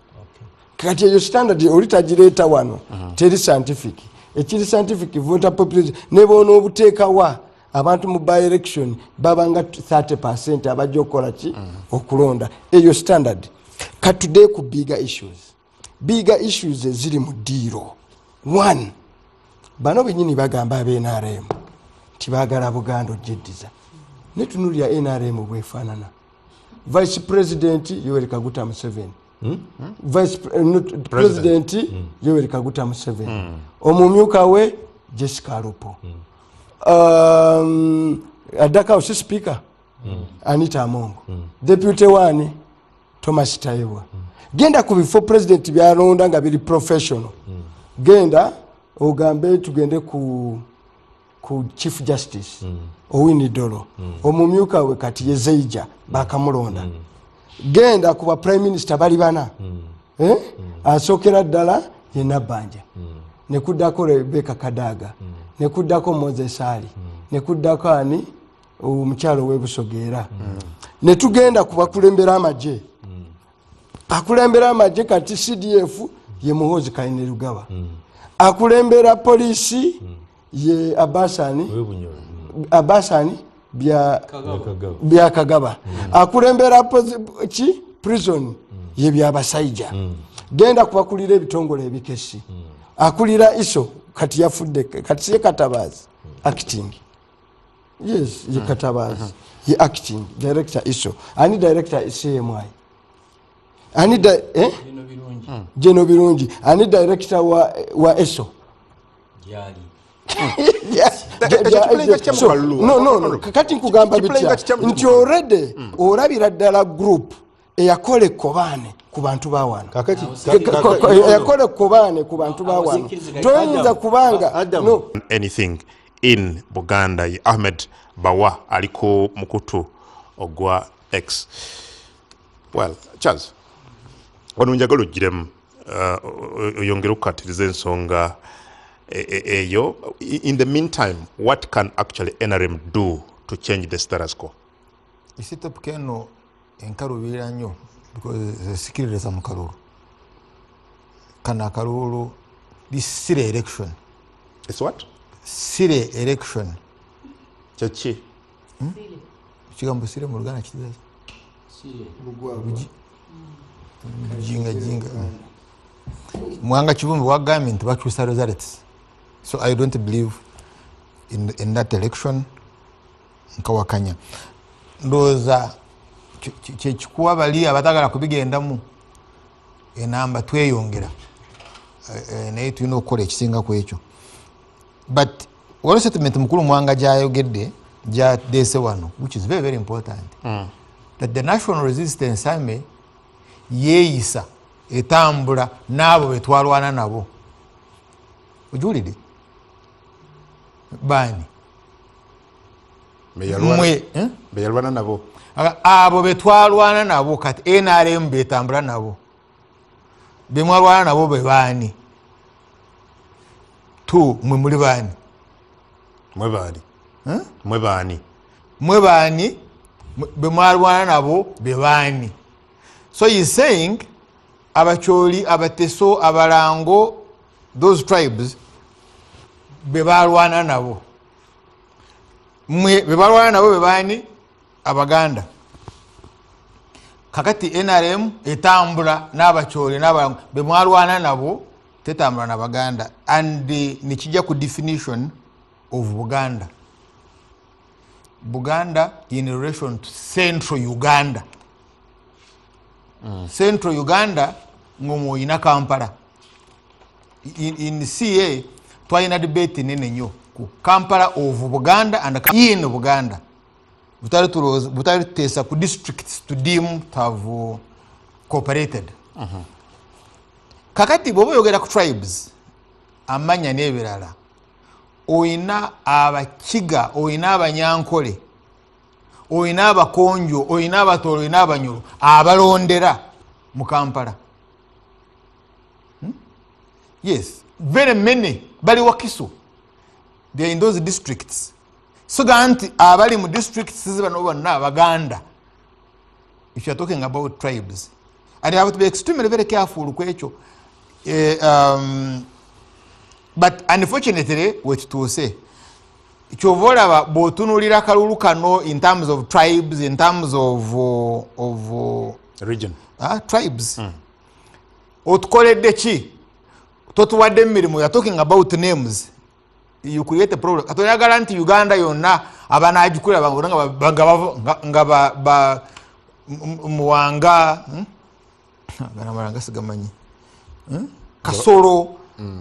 Kati eyo standard olitagireeta wano teri scientific. Ekiri scientific voter population ne boona obuteeka wa abantu mu by election babanga 30% abajja okukola ki okulonda. Eyo standard. Katude ku bigger issues. Bigger issues eziri mu ddiiro. 1, bano bennyini bagamba abe NRM nti baagala Buganda ogyeddiza. Ne tunulira NRM bwefaanana. Vice President Yoweri Kaguta Museveni. Vice President Yoweri Kaguta Museveni. Omumyuka we Jessica Alupo. Addako si Speaker Anita Among. Deputy wani Thomas Tayebwa. Genda ku bifo president byalonda nga biri professional. Genda ogambe tugende ku Chief Justice Owiny Dollo. Omumyuka we kati Yezeija bakamulonda. Genda kuba Prime Minister bali bana. Asookera ddala ye Nabbanja. Nekuddako Rebecca Kadaga. Nekuddako Moses Ali. Nekuddako ani omukyalo w'Ebusoga. Ne tugenda kubakulembera amagye. Akulembera amagye kati CDF ye Muhoozi Kainerugaba. Akulembera polisi ye Abasani Byakagaba. Akulembera ki prison ye Byabasajja. Genda kubakulira ebitongole ebikesi. Akulira ISO kati yafudde kati ye Katabazi acting. Yes, ye Katabazi ye acting director ISO. Ani director CMI. Ani Jeno Birungi. Ani director wa ESO. No. Kati nkugamba bitya nti already olabira ddala group eyakola ekkobaane ku bantu ba wano. Eyakola ekkobaane ku bantu ba wano. Toyinza kubanga no anything in Buganda. Ahmed Bawa aliko mukutu ogwa X. Well, Charles, wano njagala ogiremu oyongere okukatiriza ensonga eyo. In the meantime, what can actually NRM do to change the status quo? Isi topic eno enkaluubirira nnyo because sikiririza mu kalulu. Kano akalulu, this silly election. It's what? Silly election. Kyeki? Ekigambo silly mu Luganda kitegeeza ki? Jinga jinga. Mwanga Kivumbi wagambye nti bakyusa results. So I don't believe in that election. Nkawakanya. Ndowooza kyekikuwa bali abatagala kubigendamu enamba tweyongera, naye tulina okukola ekisinga ku ekyo. But waliwo statement mukulu Mwanga gyayogedde gyadeese wano, which is very very important, that the National Resistance Army yeeyisa etambula n'abo betwalwana nabo. Ojuwulidde? Baani? Beyalwana nabo. Abo betwalwana nabo kati NRM betambula nabo. Bemwalwana nabo be baani? Tu mwe muli baani? Mwe baani? Mwe baani? Mwe baani? Bemwalwana nabo bebani. So he's saying Abacholi, Abateso, Abalango, those tribes bebalwana nabo. Bebalwana nabo bebani? Abaganda. Kakati NRM etambula n'Abacholi n'Abalango bemwalwana nabo tetambula n'Abaganda, and nikijja ku definition of Buganda. Buganda in relation to Central Uganda. Central Uganda ng'omwo oyina Kampala. In CA twalina debate nene nnyo ku Kampala of Buganda and in Buganda. Butali tuteesa ku districts to deem to have cooperated. Kakati bw'oba oyogera ku tribes, amanya n'ebirala, oyina Abakiga, oyina Abanyankole, oyina Abakonjo, oyina Abatoro, oyina Abanyoro abalondera mu Kampala. Yes, very many bali Wakiso. They are in those districts. So nti abali mu districts bano bonna Abaganda. If you are talking about tribes, and you have to be extremely very careful ku ekyo. But unfortunately, wekituuse kyova olaba bw'otunuulira akalulu kano in terms of tribes, in terms of region, tribes. Otukoledde ki? Totuwadde emirimu. You are talking about names. You create a problem. Katoyagala nti Uganda yonna abanagikulira nga Muwanga, Muwanga sigamanyi, Kasolo.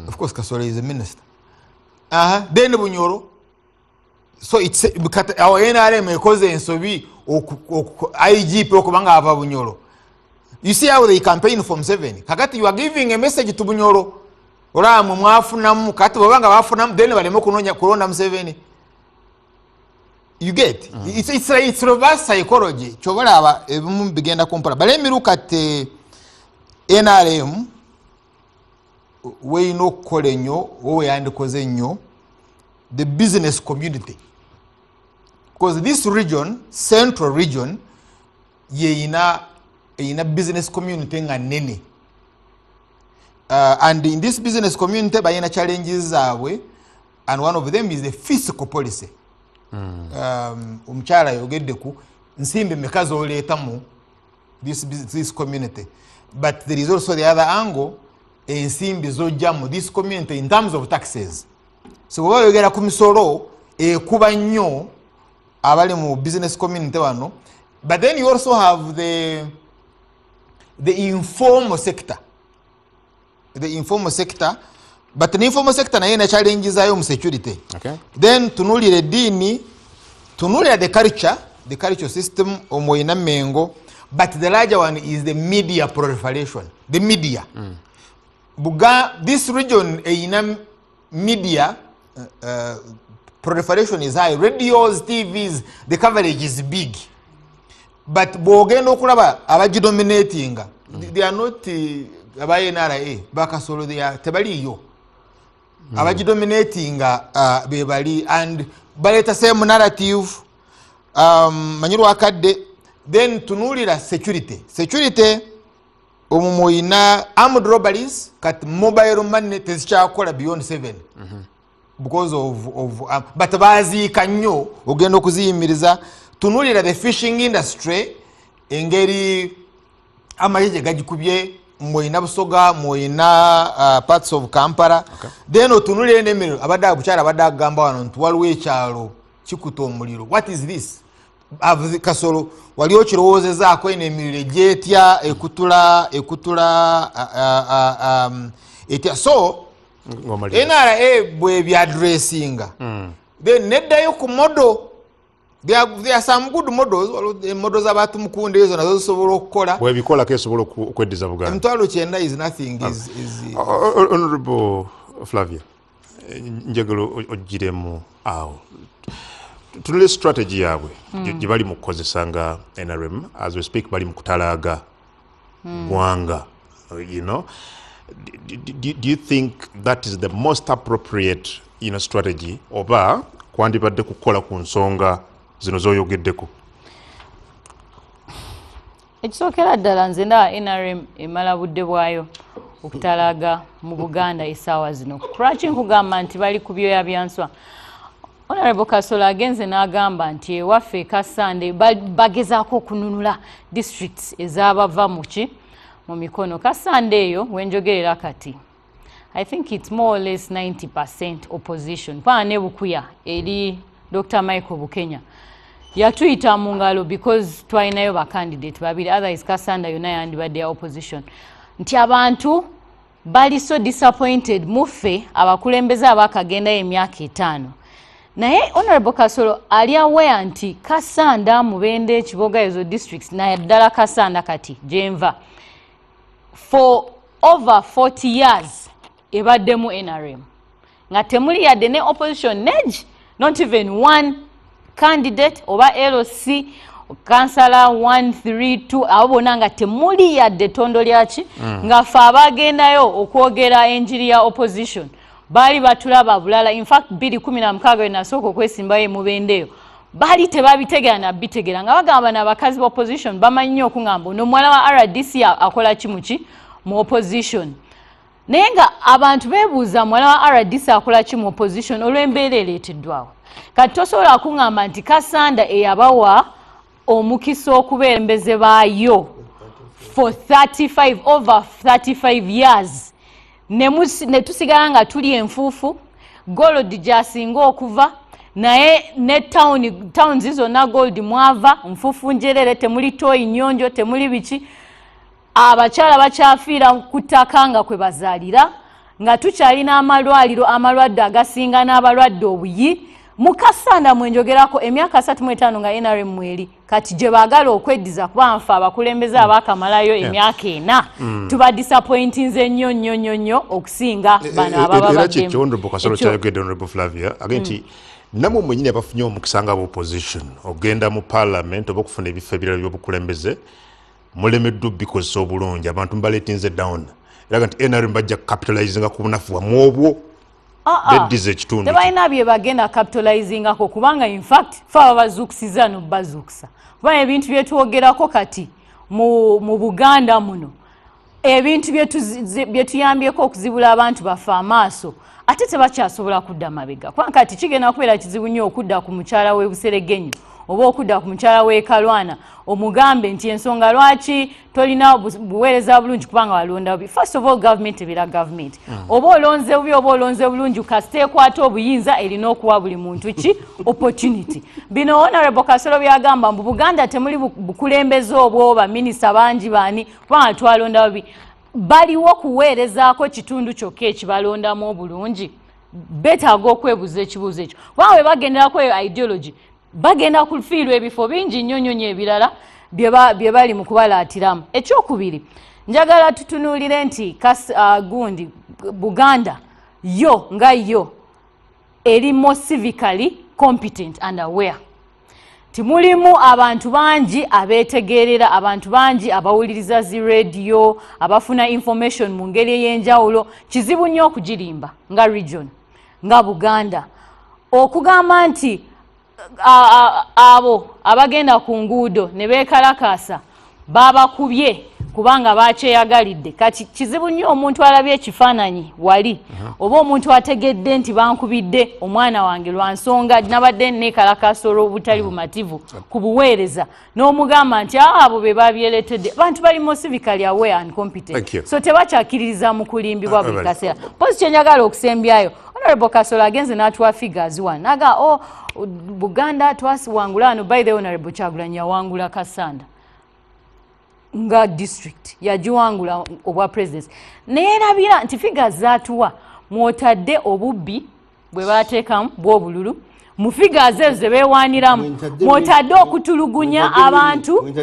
Of course Kasolo is a minister. Then Bunyoro. So it's our NRM ekoze ensobi IGP okubanga ava Bunyoro. You see how they campaign from 7. Kakati you are giving a message to Bunyoro. Ora mwafunamu kati bobanga bafunamu then baleme kunonya kulonda Museveni. You get? It's reverse psychology. Kyobalaba ebimu bigenda kumpala. But let me look at NRM weyina okukola ennyo, wowe yandikoze ennyo, the business community. Because this region, central region, yeyina business community nga nene. And in this business community, bayina challenges zaabwe, and one of them is the fiscal policy. Omukyala ayogedde ku nsimbi mmeka z'oleeta mu this community. But there is also the other angle, ensimbi z'ojja mu this community in terms of taxes. So bw'oba oyogera ku misolo ekuba nnyo abali mu business community wano. But then you also have the informal sector. The informal sector, but the informal sector naye na challenges ayo mu security. Okay. Then tunulire dini, tunulire the culture system omwoyina Mengo, but the larger one is the media proliferation. The media. Buga, this region eyina media proliferation is high. Radios, TVs, the coverage is big. But bw'ogenda okulaba abagidominatinga, they are not aba NRA, bakasolo tebaliyo. Abagidominatinga bebali, and baleta same narrative, manyirwa akadde. Then tunulira security. Security omwo moyina armed robberies, kati mobile money tezikyakola beyond 7. Because of but baziika nnyo ogenda okuziyimiriza. Tunulira the fishing industry, engeri amagye gye gagikubye, moyina Busoga, moyina parts of Kampala. Okay. Then otunulire n'emiriro, abadde obukyala abadde agamba wano nti waliwo ekyalo kikuta omuliro. What is this? Kasolo wali okirowoozezaako eno emiriro egyetya ekutula etya. So NRA bwe byaddressinga, then neddayo ku model. There are some good models. Models abatumukunde ezo nazo zisobola okukola. Bwebikola kesobola okweddiza Buganda. 900 is nothing. Honorable Flavia, njagala ogiremu awo. Tunule strategy yaabwe gye bali mu kukozesa nga NRM. As we speak bali mu kutalaaga ggwanga. You know, do you think that is the most appropriate, you know, strategy, oba kwandibadde kukola ku nsonga zino z'oyogeddeko? Ekisookera ddala, nze ndaba NRM emala budde bwayo okutalaga mu Buganda essaawa zino. Lwaki nkugamba nti bali ku byoya bya nswa? Honorable Kasolo agenze n'agamba nti ewaffe Kasande bagezaako okununula districts ezabava muki mu mikono. Kasande eyo wenjogerera kati, I think it's more or less 90% opposition. Paa ne Bukuya eri Dr. Michael Bukenya yatuyita mu ngalo because twalinayo bacandidate babiri, otherwise Kasanda yonna yandibadde ya opposition. Nti abantu bali so disappointed muffe abakulembeze abakagendayo emyaka 5. Naye Honorable Kasolo ali aware nti Kasanda, Mubende, Kiboga, ezo districts, naye ddala Kasanda kati gyenva, for over 40 years ebaddemu NRM nga temuli yadde ne opposition nej, not even one candidate oba LC kansala 1 3 2, abo bonna nga temuli yadde tondo lyaki. Nga ffe abagendayo okwogera enjiri ya opposition baali batulaba bulala. In fact, 2016 we nasooka okwesimbayo emubendeeyo, baali tebabitegera nabitegera, nga bagamba n'abakazi ba opposition bamanyi nnyo okuŋŋamba ono omuwala wa RDC akola ki muki mu opposition. Naye nga abantu beebuuza muwala wa RDC akola ki mu opposition olw'embeera ereeteddwawo. Kati tosobola kuŋŋamba nti Kasanda eyabawa omukisa okubeera embeze baayo for 35, over 35 years, ne tusigala nga tuli enfuufu. Gold gyasinga okuva, naye ne towns zonna gold mwava nfuufu njerere, temuli toyi nnyonjo, temuli biki. Abakyala bakyafiira ku ttaka nga kwe bazaalira, nga tukyalina amalwaliro amalwadde agasinga n'abalwadde obuyi. Mu Kasanda mwenjogerako emyaka 35 nga NRM mweri, kati gye baagala okweddiza, kuba nfe abakulembeze abaakamalayo emyaka 4 tuba disappointinze nnyo nnyo nnyo nnyo okusinga bano ababa Era kyekyo Honorable Kasolo kyayogedde, Honorable Flavia, agambye nti nammwe mwennyini abafunye omukisa nga opposition ogenda mu parliament oba okufuna ebifo ebirala by'obukulembeze, mulemeddwa bikozesa obulungi, abantu mbaleetinze down, era nti NRM bajja capitalizinga ku bunafu bwammwe obwo beddiza ekitundu. Tebalina bye bagenda capitalizingako, kubanga in fact fe ababazuukusiza nobazuukusa, kubanga ebintu byetwogerako kati mu Buganda muno, ebintu byetuyambyeko okuzibula abantu baffe amaaso, ate tebakyasobola kudda mabega, kubanga kati kigenda kubeera kizibu nnyo okudda ku mukyala w'ebuseregenyo oba okudda ku mukyala w'ekalwana omugambe nti ensonga lwaki tolina buweereza bulungi kubanga walonda bubi. First of all, government ebeera government. Oba olonze bubi oba olonze bulungi, kasita ekwata obuyinza erina okuwa buli muntu ki opportunity. Bino Honorable Kasolo byagamba mbu Buganda temuli bukulembeze obwo, baminisita bangi baani, kubanga twalonda bubi, baliwo kuweerezaako kitundu kyokka ekibalondamu obulungi. Beetaaga okwebuuza ekibuuzo ekyo, kubanga bwe bagenderako eyo ideology bagenda kufiirwa ebifo bingi nnyo nnyo nnyo ebirala bye bali mu kubalaatiramu. Ekyokubiri, njagala tutunuulire nti gundi Buganda yo nga yo eri more civically competent and aware. Timulimu abantu bangi abeetegerera, abantu bangi abawuliriza zi radio, abafuna information mu ngeri ey'enjawulo. Kizibu nnyo okugirimba nga region, nga Buganda, okugamba nti abo abagenda ku nguudo ne beekalakaasa babakubye kubanga bakyeyagalidde. Kati kizibu nnyo omuntu alabye ekifaananyi wali oba omuntu ategedde nti bankubidde omwana wange lwa nsonga nabadde neekalakaasa olw'obutali bumativu ku buweereza, n'omugamba nti abo be babyereetedde. Abantu bali more civically aware and competent, so tebakyakiririza mu kulimbibwa buli kaseera. Mpozi kye njagala okusembyayo, Honorable Kasolo agenze n'atuwa figures wano naga, oh, Buganda twasiwangula wano. By the Honorable Kyagulanyi yawangula Kasanda nga district, yagiwangula obwa president, naye erabira nti figures zaatuwa mwotadde obubbi bwe bateekamu bw'obululu. Mu figures ezo ze beewaaniramu mwotadde okutulugunya abantu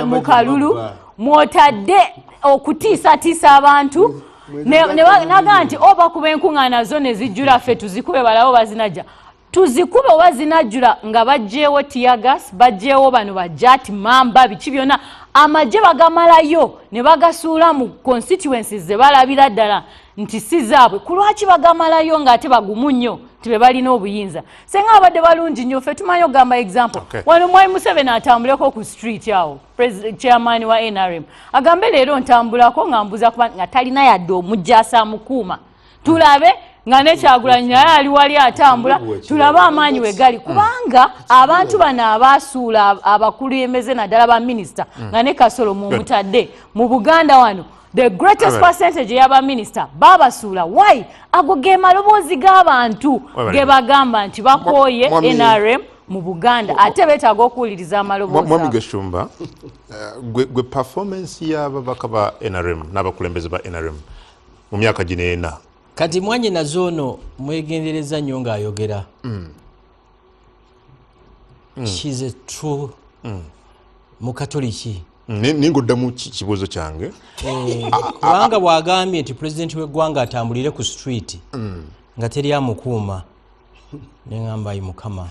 mu kalulu, mwotadde okutiisatiisa abantu, naga nti oba kuba enkuŋŋaana zo ne zijjula ffe tuzikube balabo bazinajja. Tuzikube oba zinajjula nga baggyewo teargas, baggyewo bano bajati mamba biki byonna, amagye bagamalayo ne bagasuula mu constituencies ze balabira ddala nti si zaabwe. Ku lwaki bagamalayo ng'ate bagumu nnyo nti be balina obuyinza? Senga abadde balungi nnyo, ffe tumanyi okugamba example. Wano Mwami Museveni atambuleko ku street awo, chairman wa NRM agambe leero ntambulako nga mbuza kuba nga talina yadde omujjaasa amukuuma, tulabe nga ne Kyagulanyi naye ali wali atambula, tulabe amaanyi we gali, kubanga abantu bano abaasuula abakulembeze naddala ba minisita nga ne Kasolo mumutadde mu Buganda wano, the greatest percentage y'abaminisita babasuula. Why? Ago ge maloboozi g'abantu ge bagamba nti bakooye NRM mu Buganda, ate beetaaga okuwuliriza amaloboozi. Mwami Gashumba, gwe performance y'ababaka ba NRM n'abakulembeze ba NRM mu myaka gino ena. Kati mwanyi nazo ono mwegendereza nnyo ng'ayogera. She's a true mukatoliki. Ningoddamu kibuuzo kyange. Kubanga bw'agambye nti pulezidenti w'eggwanga atambulire ku street nga teri amukuuma, neŋŋamba ayi Mukama.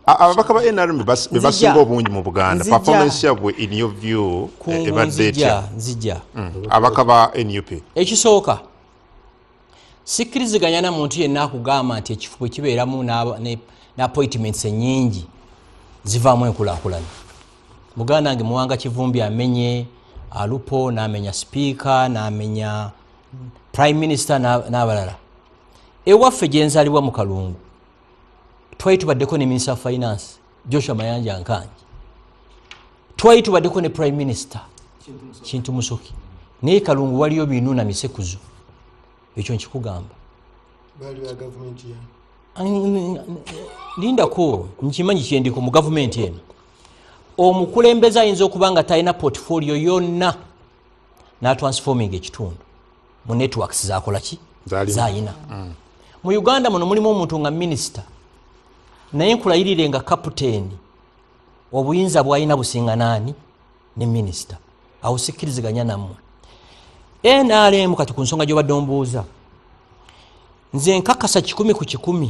Ababaka ba NRM be basinga obungi mu Buganda, performance yabwe in your view ebadde etya? Nzija. Ababaka ba NUP. Ekisooka, sikkiriziganya na muntu yenna akugamba nti ekifo bwe kibeeramu ne appointments ennyingi zivaamu enkulaakulana. Muganda wange Muwanga Kivumbi amenye Alupo, n'amenya sipiika, n'amenya prime minister n'abalala. Ewaffe gye nzaalibwa mu Kalungu twali tubaddeko ne minister of finance Joshua Mayanja Nkangi, twali tubaddeko ne prime minister Kintu Musoke, naye Kalungu waliyo binu na misekuzo. Ekyo nkikugamba. Lindako, nkimanyi kyendiko mu gavumenti eno. Omukulembeze ayinza okuba nga talina portfolio yonna n'atransforming ekitundu mu networks zakola ki zayina. Mu Uganda muno mulimu omuntu nga minisita, naye nkulayirire nga kapiteeni obuyinza bwalina businga naani ne minisita. Awo sikkiriziganya nammwe. NRM kati ku nsonga gy'obadde ombuuza, nze nkakasa 100%,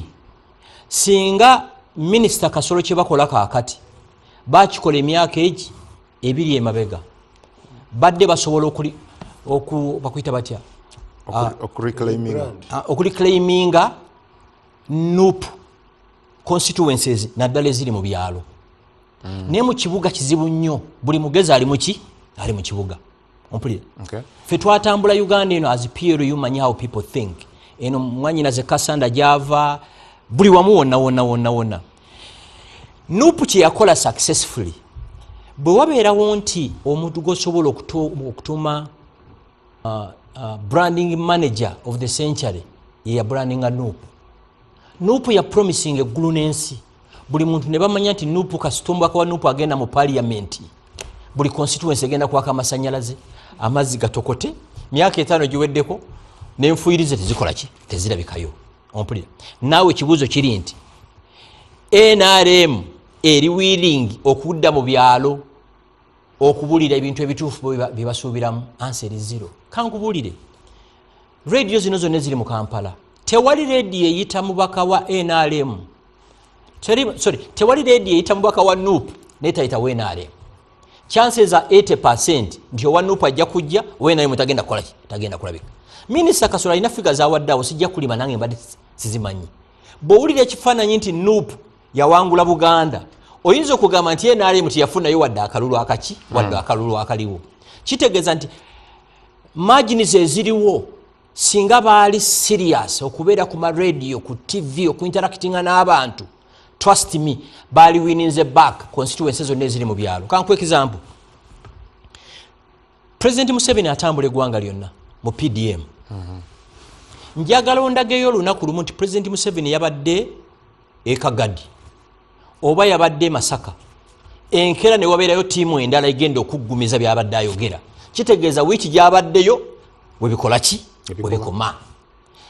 singa minisita Kasolo kye bakola kaakati bakikola emyaka egi 2 emabega, badde basobola bakuyita batya, okureclaiminga NUP constituencies naddala eziri mu byalo. Naye mu kibuga kizibu nnyo, buli mugezi ali muki ali mu kibuga. Ompulira? Ffe twatambula Uganda eno as PLU, manyi how people think. Eno mwanyinaze Kasanda gyava, buli wamu wonna wonna wonna wonna. NUP kye yakola successfully, bwe wabeerawo nti omuntu gw'osobola okutuma branding manager of the century ye ya brandinga NUP. NUP ya promising eggulu n'ensi, buli muntu ne bamanya nti NUP kasita wa NUP agenda mu parliament, buli constituency egenda kwaka amasanyalaze, amazzi gatokote. Myaka 5 giweddeko n'enfuuyirize tezikola ki, tezirabikayo. Ompulira? Naawe ekibuuzo kiri nti NRM eri willing okudda mu byalo okubulira ebintu ebituufu bye basuubiramu? Answer eri zero. Kankubulire, rediyo zino zonna eziri mu Kampala, tewali rediyo eyita mubaka wa NRM, sorry, tewali rediyo eyita mubaka wa NUP netayitawo NRM. Chances are 80% nti owa NUP ajja kujja, owa NRM tagenda kukolaki, tagenda kulabika. Minisita Kasolo alina figure zawadde awo, sijja kulima nange mbadde sizimanyi. Bw'owulira ekifaananyi nti NUP yawangula Buganda, oyinza okugamba nti NRM teyafunayo wadde akalulu akaki, wadde akalulu akaliwo. Kitegeeza nti margins eziriwo, singa baali serious okubeera ku maradio, ku TV, okuinteractinga n'abantu, trust me, baali winninze back constituency zonna eziri mu byalo. Kankuwa example, President Museveni atambula eggwanga lyonna mu PDM. Njagala ondageyo olunaku lumu nti President Museveni yabadde e Kagadi oba yabadde e Masaka, enkeera ne wabeerayo ttiimu endala egenda okuggumiza byabadde ayogera. Kitegeeza wiiki gyabaddeyo webikola ki, webikoma.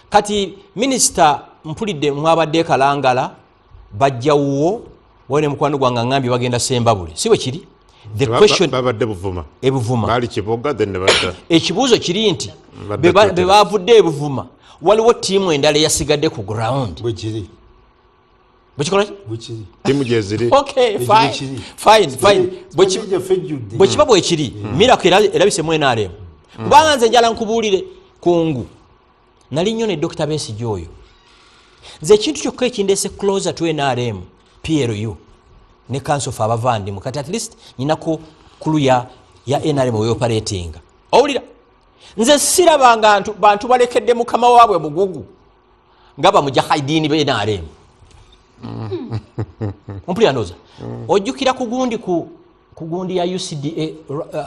Kati minisita, mpulidde mwabadde e Kalangala, bajjawuwo wone mukwano gwange aŋŋambye bagenda Sembabule, si bwe kiri? The question, babadde Buvuma. Ebuvuma. Baali Kiboga, then ne badda. Ekibuuzo kiri nti Badde be bavudde Ebuvuma, waliwo ttiimu endala eyasigadde ku ground? Bwekiri. Bwekikola ki? Bwekiri. Timu gyeziri. Okay, fine, fine, fine. Bwe kiba bwekiri, miracle erabise mu NRM. Kubanga nze njala nkubuulire kungu, nali nnyo ne Dr. Besigye oyo. Nze ekintu kyokka ekindeese closer to NRM, PLU ne Council of Abavandimwe, kati at least nyinako kulu ya NRM weoperatinga. Owulira, nze sirabanga bantu balekedde mukama waabwe mugugu nga bamujahidini be NRM. Ompulira ndowooza? Ojjukira kugundi ku gundi ya UCDA,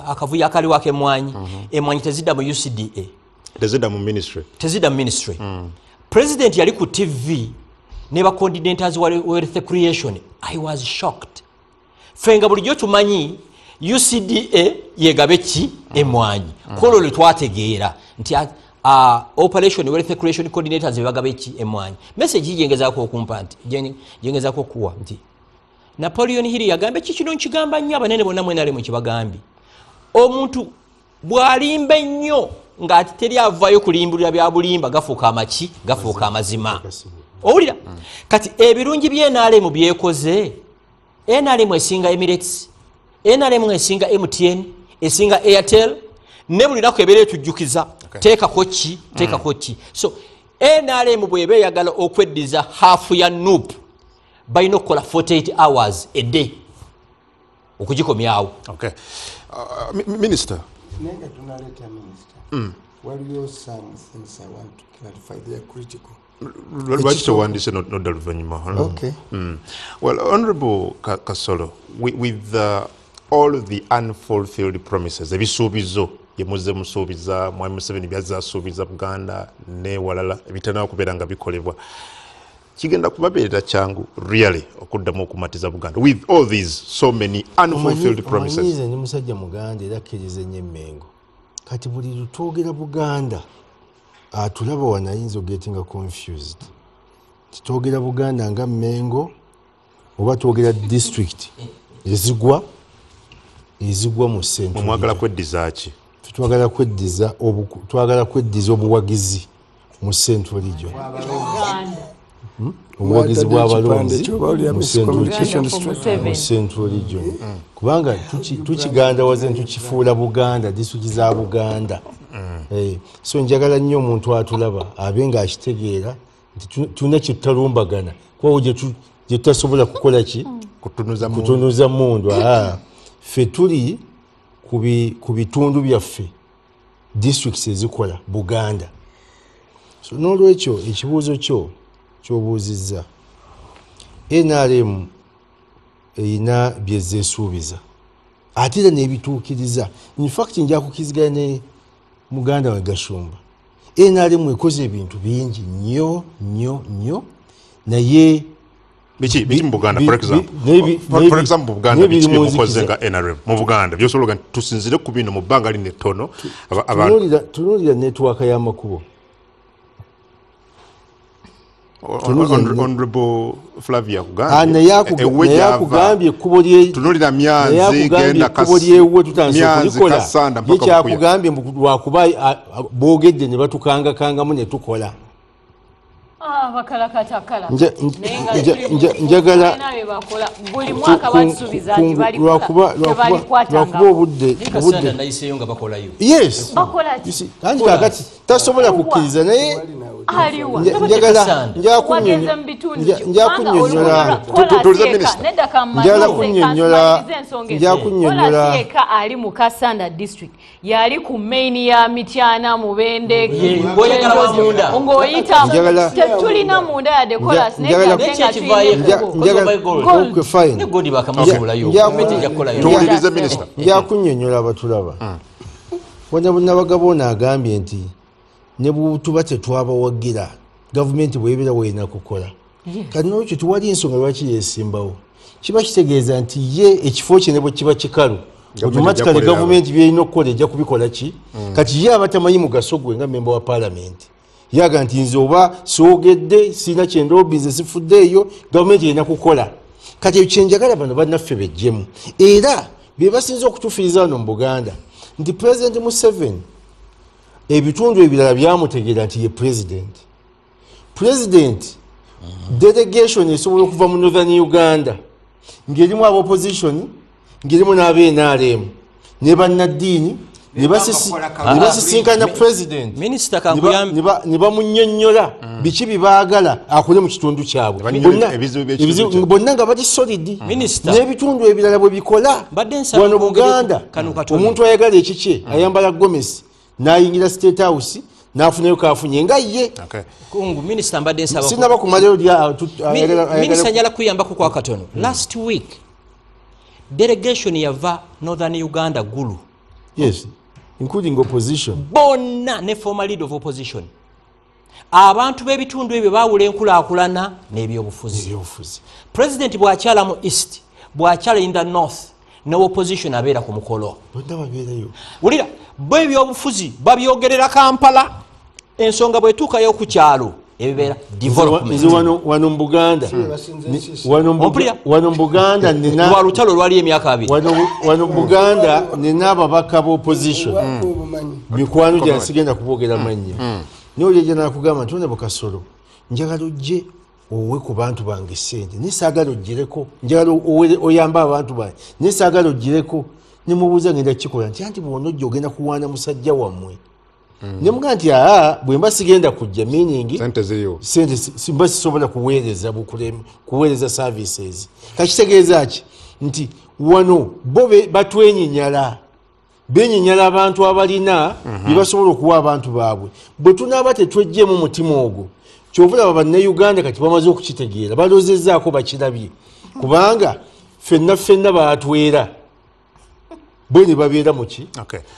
akavuyo akaliwo ak'emmwanyi. Emmwanyi tezidda mu UCDA. Tezidda mu ministry. Tezidda mu ministry. President yali ku TV ne ba coordinators wa wealth creation. I was shocked. Ffe nga bulijjo tumanyi UCDA yegabe ki emmwanyi. Kwolwo lwe twategeera nti operation wealth creation coordinators bebagaba ki emmwanyi. Message gyengezaako okumpa nti gyengezaako okuwa nti Napoleon Hill yagambye ki, kino nkigamba nnyo abanene bonna mwenale mukibagambye, omuntu bw'alimba ennyo ng'ate teri avaayo kulimbulira bya bulimba, gafuuka amaki, gafuuka amazima. Owulira? Kati ebirungi bya NRM byekoze, NRM esinga Emirates, NRM esinga MTN, esinga Airtel, ne buli lunaku ebeera etujjukiza teekako ki, teekako ki. So NRM bw'eba eyagala okweddiza half ya NUP, balina okukola 48 hours a day okugikomyawo. Okay. Minister. Naye nga tunaleeta minisita, waliyo some things I want to clarify. They are critical. Lwaki towandiise nodda luvannyuma? Okay. Well, Honorable Kasolo, with all of the unfulfilled promises, ebisuubizo bye musuubiza, Mwami Museveni byazze asuubiza Buganda newalala ebitanaba kubeera nga bikolebwa, kigenda kubabeerera kyangu really okuddamu okumatiza Buganda with all these so many unfulfilled promises? Omanyize ndi musajja Muganda era akkiriza ennyo Emmengo. Kati buli lutwogera Buganda, atulaba wano ayinza ogettinga confused. Titwogera Buganda nga Mmengo oba twogera district ezigwa mu Central. Mwagala kweddiza ki? Twagala kweddiza obuwagizi mu Central Region. Obuwagizi bw'abalonzi mu Central Region, kubanga tukigandawaze ntukifuula Buganda, disitulikiti za Buganda. So njagala nnyo omuntu atulaba abe ng'akitegeera nti tulina kyetutalumbagana kubawo gye tutasobola kukola ki, kutunuza mundu. Ffe tuli ku bitundu byaffe, districts ezikola Buganda. So n'olwekyo ekibuuzo kyo kyobuuzizza, NRM erina byezeesuubiza ate era n'ebituukiriza. Infact nja kukiziganya ne muganda we Gashumba, NRM ekoze ebintu bingi nnyo nnyo nnyo, naye Biki biki mu Buganda, for example? For example, mu Buganda biki byemukoze nga NRM mu Buganda byosobola nti tusinzire ku bino mu bbanga lino ettono? Tunuulira network y'amakubo. Honorable Flavia kugambye, naye akugambye ekkubo tunulira Myanzi, genda ekkubo lyewuwe tutandise okulikola. Ye kyakugambye lwakuba boogedde ne batukangakangamu ne tukola. Bakalakatakala. Njagala buli mwaka batusuubiza nti lwakuba obudde. Nayiseeyo nga bakolayo. Yes, anti kakati tasobola kukkiriza, naye njagala njakunnyonnyola njagala kunnyonnyola njakunnyonnyola Eka ali mu Kasanda district, yali ku main ya Mityana, Mubende, ng'oyita tetulina munda yadde kolas. Fine. Gold bakamuzuulayo, gavumenti ejja kukolayo. Tuwulirize minisita. Njakunnyonnyola abatulaba. Nabagabo ono agambye nti ne bwetuba tetwabawagira, gavumenti bwebeera weerina kukola. Kati nolwekyo tewali nsonga lwaki yeesimbawo. Kiba kitegeeza nti ye ekifo kye ne bwe kiba kikalu, automatically gavumenti byerina okukola ejja kubikola ki. Kati ye aba tamanyi mugaso gwe nga memba wa paalamenti. Yaga nti nze oba soogedde, sirina kyendoobize, sifuddeeyo, gavumenti erina kukola. Kati ekyo kyenjagala bano bannaffe bejjemu, era bye basinza okutufiiriza wano mu Buganda, nti President Museveni ebitundu ebirala byamutegeera nti ye president. President Delegation esobola okuva mu Northern Uganda ng'erimu aba opposition, ng'erimu n'aba NRM ne bannaddiini, ne basisinkana president ne bamunnyonnyola biki bye baagala akole mu kitundu kyabwe. Bonna nga bali solid n'ebitundu ebirala bwe bikola. Wano Buganda omuntu ayagala ekikye ayambala gomesi n'ayingira State House n'afunayo kafunye nga ye. Sinaba kumalayo. Minisita, njala kuyambako kwa katono. Last week delegation yava Northern Uganda, Gulu. Yes, including opposition. Bonna ne former leader of opposition. Abantu b'ebitundu ebyo baawula enkulaakulana n'ebyobufuzi. President bw'akyala mu east, bw'akyala in the north, ne opposition abeera ku mukolo. Wulira, bo ebyobufuzi babyogerera Kampala, ensonga bwetuukayo ku kyalo ebibeera. Development. Wano mu Buganda, wano mu Buganda nina lwa lutalo lwali emyaka 2. Wano mu Buganda nina ababaka b'opposition mikwano gyange, sigenda kuboogera mannya, naye oli nakugamba nti one Kasolo, njagala ojje owe ku bantu bange sente, naye saagala ogireko, njagala oyambe abantu bange, naye saagala ogireko. Nemubuuza, ngenda kukikola nti anti bwonojja ogenda kuwaana musajja wammwe. Nemugaa nti aa, bwe mba sigenda kujja, meaning sente mba sisobola kuweereza kuweereza services. Kakitegeeza ki? Nti wano bo batwenyinyala, benyinyala abantu abalina byebasobola okuwa abantu baabwe. Bwe tunaaba tetwejjemu mutima ogwo, kyova olaba Bannayuganda kati bamaze okukitegeera, baloozezaako, bakirabye, kubanga ffenna ffenna baatwera bwe ne babeera muki.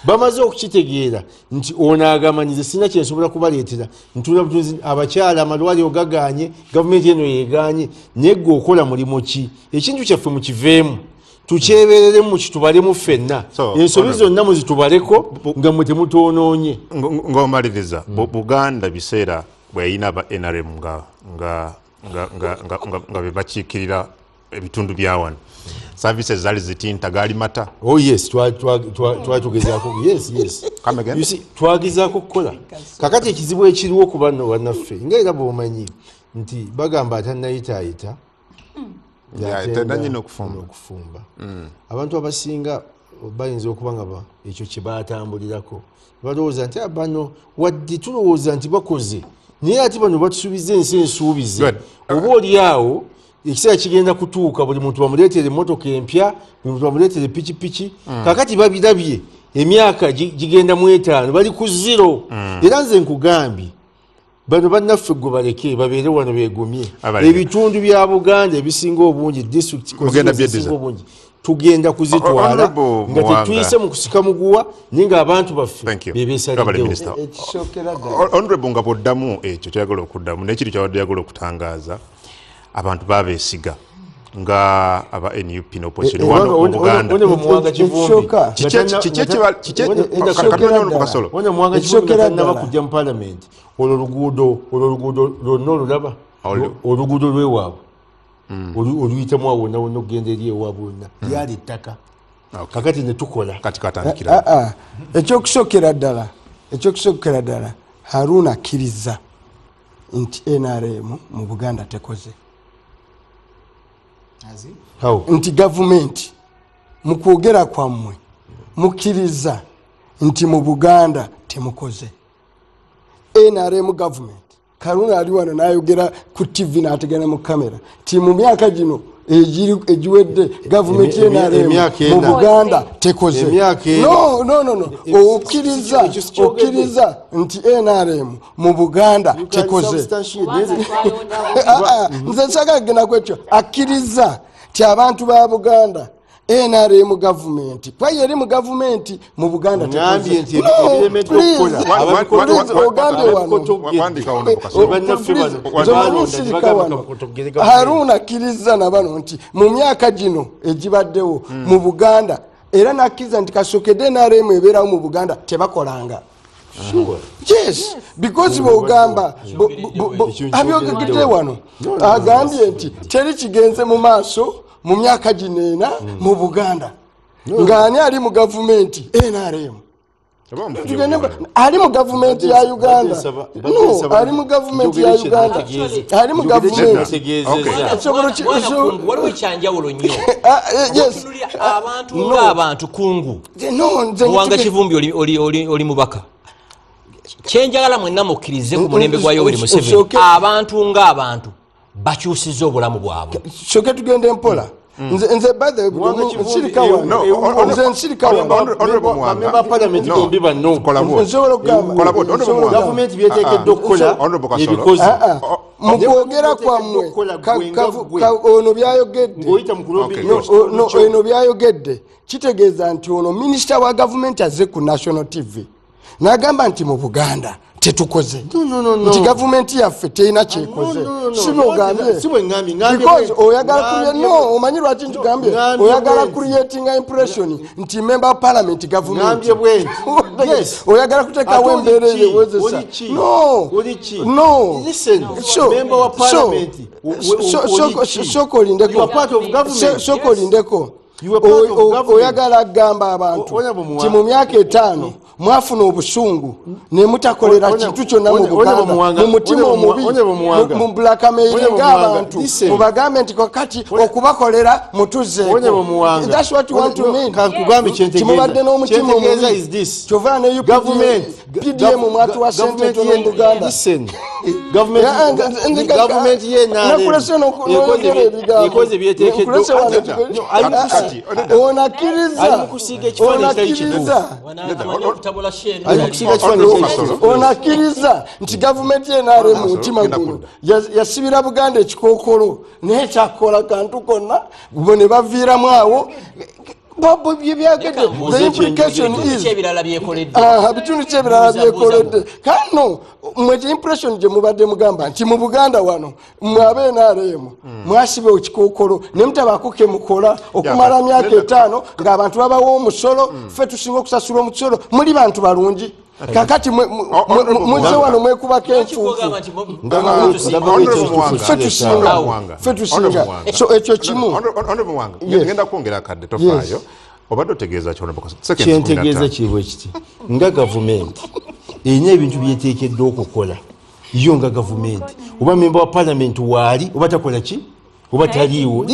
Bamaze okukitegeera nti ono agamba nze sirina kyensobola kubaleetera, ntula butunzi, abakyala amalwaliro gaganye, gavumenti eno yeganye, naye gwe okola mulimu ki? Ekintu kyaffe mukiveemu, tukyebereremu, mukitubalemu ffenna. Ensobi zonna muzitubaleko nga mwe temutwonoonye. Ng'omaliriza, Buganda biseera bwe yayina aba NRM nga be bakiikirira ebitundu bya wano, services zaali zitinta gaali mata? Oh yes, twatugezaako, yes. Come again? You see, twagezaako kukola. Kakati ekizibu ekiriwo ku bano bannaffe, nga era bw'omanyi nti bagamba atannayitaayita tennanyina okufumba. Okufumba. Abantu abasinga bayinza okuba nga ekyo kye batambulirako, balowooza nti, "Ah, bano wadde tulowooza nti bakoze, naye ate bano batusuubiza ensi ensuubize." Good. Oba oli awo ekiseera kigenda kutuuka buli muntu bamuleetere emmotoka empya, buli muntu bamuleetere pikipiki. Kakati babirabye emyaka gigenda mu 5 bali ku zero. Era nze nkugambye, bano bannaffe gwe baleke babeere wano beegumye. Abaleke. Ebitundu bya Buganda ebisinga obungi, district Mugenda constituencies ezisinga byeddiza. obungi tugenda kuzitwala Honorable nga Muwanga. tetuyise mu kusika muguwa, naye ng'abantu baffe Thank you. bebeesaliddewo. Wabale, Minister. Ekisookera ddala, Honorable, nga bw'oddamu ekyo kyayagala okuddamu nekiri kyabadde oyagala okutangaaza, abantu babeesiga nga aba NUP n'opposition wano mu Buganda. One Muwanga Kivumbi Ekisooka. Kasolo. One Muwanga Kivumbi Ekisookera nga tannaba ddala. kujja mu parliament, olwo luguudo lwonna olulaba, oluguudo lwewaabwe oluyitamu awo wonna wonna okugenda eri ewaabwe wonna lyali ettaka. Kakati ne tukola. Kati katandikira. Ah, ah. Ekyokusookera ddala, Haruna akkiriza nti NRM mu Buganda tekoze. How? Nti gavumenti, mu kwogera kwammwe mukkiriza nti mu Buganda temukoze, NRM gavumenti. Karuna ali wano n'ayogera ku TV n'ategana mu kamera ti mu myaka gino egiwedde gavumenti NRM Emyaka mu 4. Buganda tekoze. Emyaka 4. No, no, no, no. Okkiriza Ekyo si kyogedde. okkiriza nti NRM mu Buganda You can tekoze. substantiate. Kubanga twalondawo. Ah, ah, nze nsagala kugenda ku ekyo. Akkiriza ti abantu ba Buganda, NRM gavumenti kwaye eri mu gavumenti mu Buganda Ngambye tekoze. nti No, ebiremeddwa please, okukola, please, ogambye wano. Wandika wano, Kasolo. Bannaffe bano, Please, balonda, nze omusirika ne bagamba wano. kakotogere gavumenti. Haruna akkiriza na bano nti mu myaka gino egibaddewo mu Buganda, era nakkiriza nti kasookedde NRM ebeerawo mu Buganda tebakolanga. Sure. Yes, because bwogamba Ekyo abyogedde wano, agambye nti teri kigenze mu maaso mu myaka gino 4 mu Buganda, ng'ani ali mu gavumenti? NRM. Ali mu gavumenti ya Uganda. No, ali mu gavumenti ya Uganda. Ali mu gavumenti. Waliwo ekyanjawulo nnyo. Yes. Abantu ng'abantu kungu. Muwanga Kivumbi oli mubaka. Kyenjagala mwenna mukkirize ku mulembe gwa Yoweri Museveni. Abantu ng'abantu bakyusizza obulamu bwabwe. Soke tugende mpola. Nze by the way nze nsirika wano parliament bombi banno government byeteekeddwa okukola ebikoze mu kwogera kwammwe ono byayogedde ono byayogedde kitegeeza nti ono minisita wa gavumenti azze ku National TV n'agamba nti mu Buganda tetukoze. Nti gavumenti yaffe terina kyekoze. Si bw'ogambye. Because oyagala no omanyi lwaki ntugambye oyagala creating impression nti member of parliament government. Yes. Oyagala kuteekawo embeera ewozesa. No. No. Listen. Member of parliament. Soko lindeko. Soko lindeko. Oyagala kugamba abantu nti mu myaka 5 mwafuna obusungu ne mutakolera kintu kyonna mu Buganda mu mutima omubi mu blackmailing abantu mubagambe nti kakati okubakolera mutuzeeko. That's what you want to mean. Kimubadde n'omutima omubi kyova ne PDM mwatuwa sente tono mu Buganda. Government ye ekoze byeteekeddwa. Onakkiriza nti gavumenti NRM mu mutima guno yasibira Buganda ekikookolo naye kyakola kantu konna bo ne baviiramu awo. The implication is bitundu kyebirala byekoledde. Kano mwe impression gye mubadde mugamba nti mu Buganda wano mwe abe NRM mwasiba ekikookolo ne mutabaako ke mukola okumala myaka 5 ng'abantu babawa omusolo ffe tusinga okusasula omusolo muli bantu balungi. Kakati muzze wano mwekubako enfuufu ffe tusinga. So ekyo kimu. Ngenda kwongera akadde tofaayo. Obadde otegeeza ki? Kyentegeeza kiri kiti nga gavumenti erina ebintu byeteekeddwa okukola yo nga gavumenti oba memba wa parliament waali oba takola ki oba taliiwo.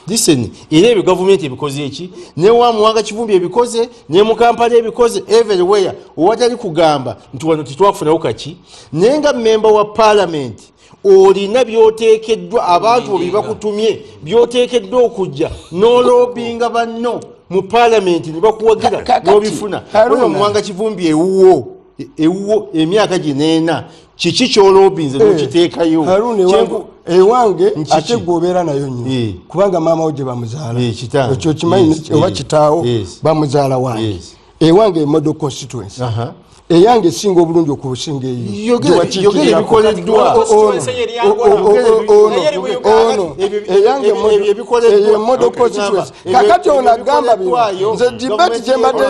Listen, era ebyo gavumenti ebikoze eki ne wa Muwanga Kivumbi ebikoze ne mu Kampala ebikoze everywhere owatali kugamba nti wano tetwafunawo kaki. Naye nga memba wa parliament olina byoteekeddwa abantu bye bakutumye byoteekeddwa okujja n'olobinga banno mu parliament ne bakuwagira n'obifuna. Ono Muwanga Kivumbi ewuwo emyaka gino kiki ky'olobinze n'okiteekayo. Ewange ate gwobeera nayo nnyo kubanga maama wo gye bamuzaala ekyo kimanyi oba kitaawo bamuzaala wange. Ewange e model constituency eyange esinga obulungi okusinga eyo eyo model constituency. Kakati ono agamba bino nze debate gye mbadde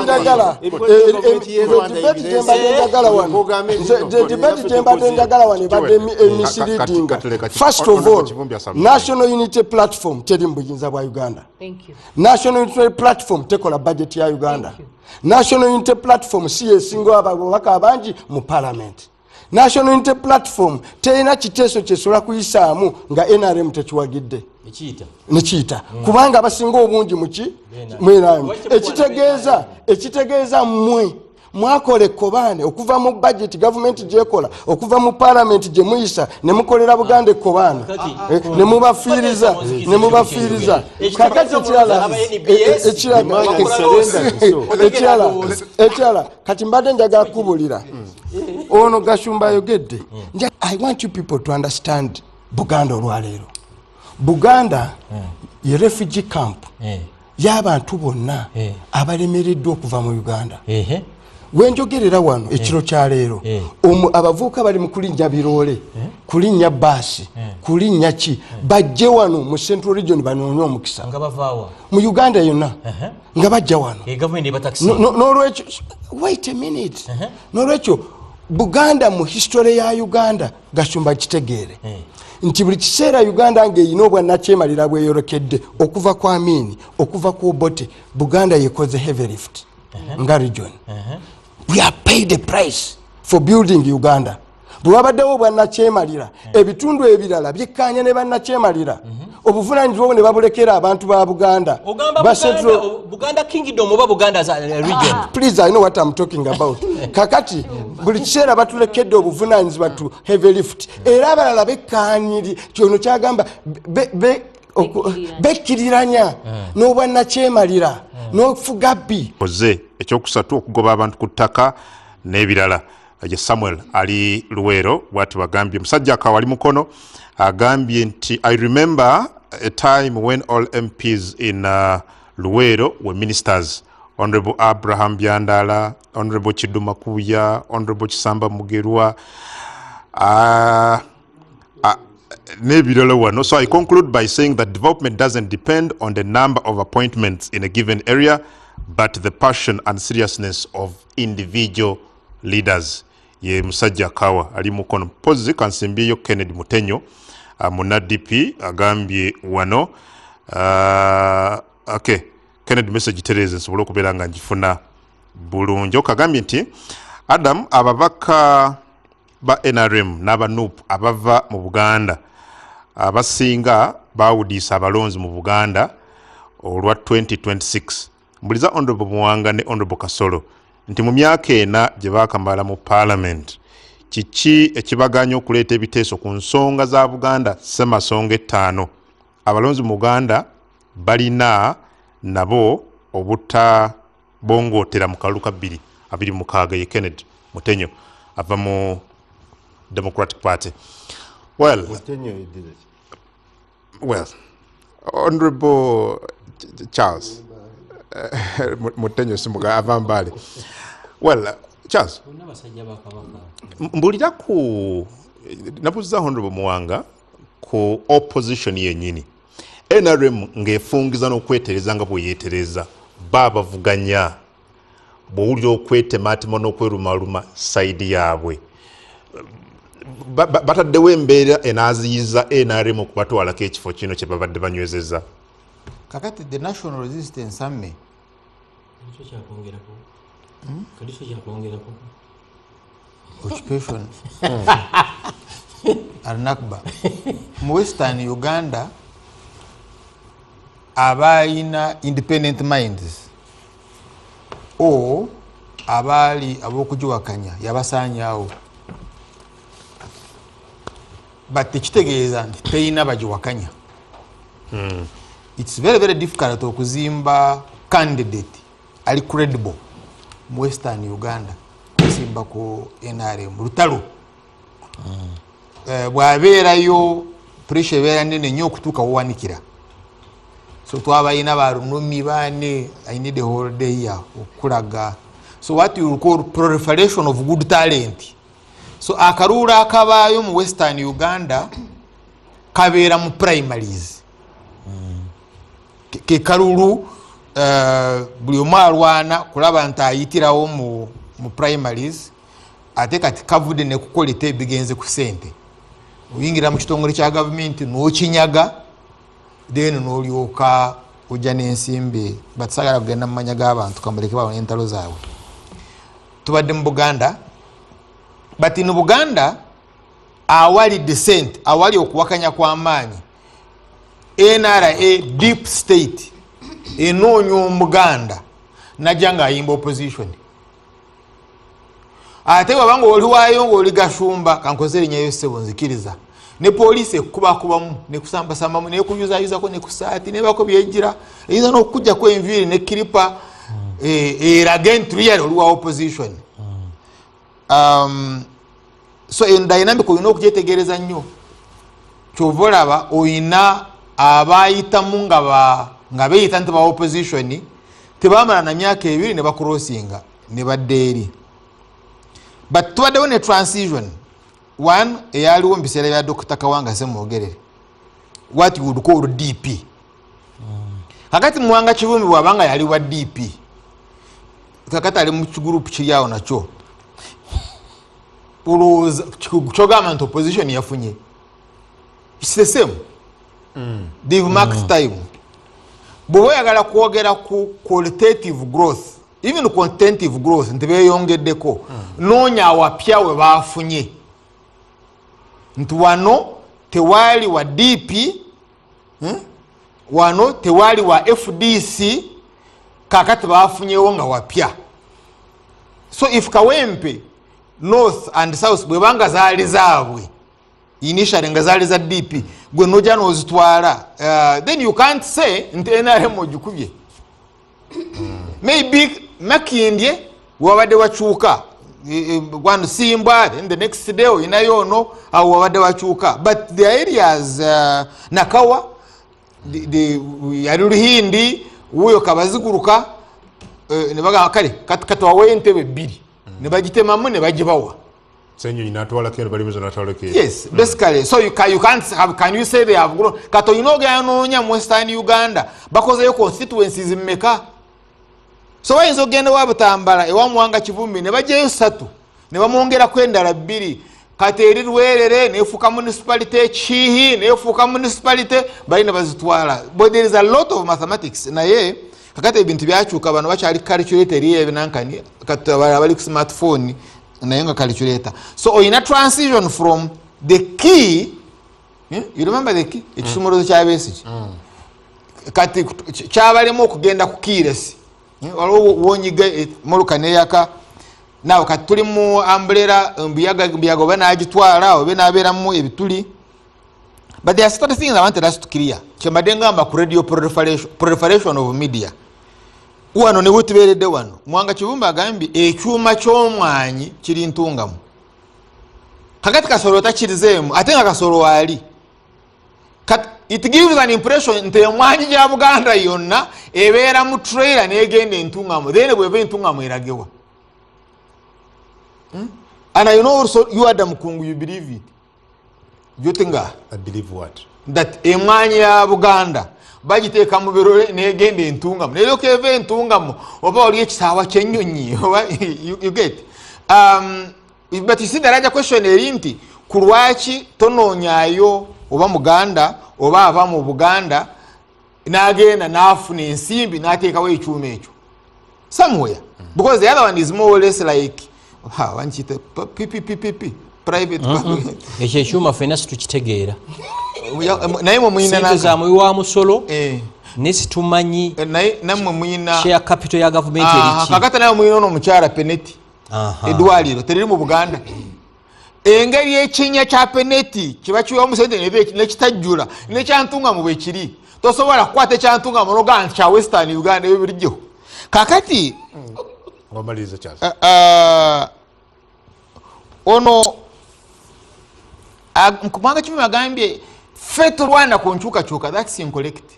njagala wano ebadde misleading. First of all, National Unity Platform teri mu buyinza bwa Uganda. National Unity Platform tekola budget ya Uganda. National Unity Platform si esinga ababaka abangi mu parliament. National Unity Platform terina kiteeso kyesobola kuyisaamu nga NRM tekiwagidde nekiyita kubanga abasinga obungi muki mu NRM. Ekitegeeza mmwe mwakola ekkobaane okuva mu budget gavumenti gyekola okuva mu parliament gye muyisa ne mukolera Buganda ekkobaane ne mubafiiriza. Kakati ekirala kati mbadde njagala kubuulira ono Gashumba ayogedde. I want you people to understand Buganda olwaleero. Buganda ye refugee camp y'abantu bonna abalemereddwa okuva mu Uganda. Wenjogerera wano ekiro kya leero abavubuka bali mu kulinnya biroole kulinnya baasi kulinnya ki bajje wano mu Central Region banoonye omukisa mu Uganda yonna nga bajja wano. N'olwekyo wait a minute. N'olwekyo Buganda mu history ya Uganda Gashumba kitegeere nti buli kiseera Uganda ng'erina obwannakyemalira bweyolekedde okuva ku Amini okuva ku Obote Buganda yekoze heavy lift nga region. We have paid the price for building Uganda. Bwe wabaddewo obwannakyemalira, ebitundu ebirala byekkaanya ne bannakyemalira, obuvunaanyizibwa bwo ne babulekera abantu ba Buganda. Ogamba Ba Buganda, Buganda Kingdom oba Buganda as a region? Please, I know what I'm talking about. Kakati buli kiseera batulekedde obuvunaanyizibwa to heavy lift, era abalala bekkaanyiri kyono kyagamba bekkiriranya n'obwannakyemalira n'okufuga bbi. Oze ekyokusatu okugoba abantu ku ttaka n'ebirala. Ye Samuel ali Luwero bw'ati bagambye. Musajja akawali mukono agambye nti I remember a time when all MPs in Luwero were ministers. Honorable Abraham Byandala, Honorable Chiduma Kuya, Honorable Chisamba Mugerwa, n'ebirala wano. So I conclude by saying that development doesn't depend on the number of appointments in a given area, but the passion and seriousness of individual leaders. Ye musajja kawa ali mukono. Mpozi kansimbyeyo Kennedy Mutenyo, muna DP agambye wano. Okay, Kennedy message tereze nsobole okubeera nga ngifuna bulungi. Okagambye nti Adam, ababaka ba NRM n'aba NUP abava mu Buganda abasinga bawudiisa abalonzi mu Buganda olwa 2026. Mbuliza Honorable Muwanga ne Honorable Kasolo nti mu myaka 4 gye baakamala mu Parliament, kiki ekibaganya okuleeta ebiteeso ku nsonga za Buganda ssemasonga 5? Abalonzi mu Buganda balina nabo obutabongootera mu kalulu ka 2026. Ye Kennedy Mutenyo ava mu Democratic Party. Well, well, Honorable Charles Mutenyo Simuga ava Mbale. Well, Charles, mbulira ku nabuza Honorable Muwanga ku opposition yennyini. NRM ng'efungiza n'okwetereza nga bwe yeetereza, babavuganya bw'owulira okwetemaatima n'okwerumaluma side yaabwe. Bataddewo embeera enaaziyiza NRM okubatwalako ekifo kino kye babadde banywezezza. Kakati the National Resistance Army occupation Al-Nakba mu Western Uganda, abalina independent minds o abaali ab'okugiwakanya yabasaanyaawo, but tekitegeeza nti teyina bagiwakanya. It's very very difficult okuzimba candidate ali credible mu Western Uganda kusimba ku NRM lutalo. Bw'abeerayo pressure ebeera nene nnyo okutuuka wowanikira. So twabalina barunumi bane. I need a whole day here okulaga. So what you call proliferation of good talent. So akaluulu akabaayo mu Western Uganda kabeera mu primaries. Ke kalulu buli omu alwana kulaba nti ayitirawo mu primaries. Ate kati kavudde ne kukoleta ebigenze ku ssente, oyingira mu kitongole kya gavumenti n'okinyaga, then n'olyoka ojja n'ensimbi. But saagala kugenda mu manya g'abantu, kamuleke babone entalo zaabwe. Tubadde mu Buganda, but in Buganda awali dissent, awali okuwakanya kw'amaanyi, NRA deep state enoonya Omuganda najja ng'ayimba opposition. Ate wabanga oliwayo ng'oli Gashumba, kankoze erinnya ssebo, nzikiriza, ne poliisi ekukubakubamu nekusambasambamu nekuyuzayuzako nekusaati nebako byejjira, eyinza n'okukujjako enviiri ne kiripa, erage nti really oli wa opposition. So eno dynamic olina okugyetegereza nnyo. Kyova olaba oyina abayitamu nga beeyita nti ba opposition, tebamala na myaka 2 ne bacrossinga ne badda eri. But tubaddewo ne transition one eyaliwo mu biseera bya Dr. Kawanga Ssemwogerere, what you would call DP. Kakati Muwanga Kivumbi bw'abanga yali wa DP, kakati ali mu kigurupu kiri awo nakyo, olowooza kyogamba nti opposition yafunye? It's the same. They've marked time. Bw'oba oyagala kwogera ku qualitative growth, Even quantitative growth nti beeyongeddeko. Noonya awapya we baafunye nti wano tewali wa DP, wano tewali wa FDC, kakati baafunyewo nga wapya. So if Kawempe North and South bwebanga zaali zaabwe initially nga zaali za DP, gwe nojja n'ozitwala, then you can't say nti NRM ogikubye. Maybe Makindye wabadde wakyuka gwanu Simba, then the next day oyinayo ono awo wabadde wakyuka. But the areas Nakawa yali Luhindi, wuyo Kabaziguruka, ne bagamba kale katuwawe entebe bbiri ne bagitemamu ne bagibawa. Ssenyonyi n'atwalako eno, Balimuzo n'atwalako eno. Yes, basically. So you can't have, can you say they have grown? Kati olina ogenda n'onoonya mu Western Uganda bakozeyo constituencies mmeka? So bayinza okugenda ewa Butambala ewa Muwanga Kivumbi ne baggyayo 3 ne bamwongerako endala 2. Kati eri Lwerere neefuuka municipality, Kiihi neefuuka municipality, bali ne bazitwala. But there is a lot of mathematics. Naye kakati ebintu byakyuka, bano bakyali calculator eri ebinankani, kati abalala bali ku smartphone naye nga calculator. So oyina transition from the key, you remember the key? Ekisumuluzo kya Besigye. Kati kyabalemu okugenda ku keyless. Waliwo wonyiga mmotoka neyaka. Nawe kati tuli mu umbrella, mbuyaga oba n'agitwala oba n'abeeramu ebituli. But there are certain things I wanted us to clear. Kyembadde ngamba ku radio proliferation of media. Wano ne wetubeeredde wano, Muwanga Kivumbi agambye ekyuma ky'omwanyi kiri Ntungamu. Kakati Kasolo takirizeemu, ate nga Kasolo waali. It gives an impression nti emwanyi gya Buganda yonna ebeera mu trailer n'egenda Entungamu. Then bw'eva Entungamu eragewa. And I know also you Adam Kungu, you believe it. You think I believe what? That emwanyi ya Buganda bagiteeka mu birole n'egenda Entungamu. Neryoka eva Entungamu oba waliyo ekisaawa ky'ennyonyi oba you get. But you see the larger question eri nti ku lwaki tonoonyaayo oba Muganda oba ava mu Buganda n'agenda n'afuna ensimbi n'ateekawo ekyuma ekyo somewhere, because the other one is more or less like wankiyita PPPP, private. Ekyo ekyuma ffenna situkitegeera. Naye mwe muyina sente za muwi wa musolo, ne situmanyi naye nammwe muyina share capital ya gavumenti eriki. Kakati naye muyina ono omukyala Peneti, eddwaliro teriri mu Buganda. Engeri ekinnya kya Peneti kiba kiwamu sente nekitajjula nekyantungamu bwe kiri, tosobola kukwata ekyantungamu n'ogamba nti kya Western Uganda, ebyo birijjo. Kakati Wamaliriza kyasa. Ono Muwanga Kivumbi agambye ffe tulwana ku nkyukakyuka. That's incorrect.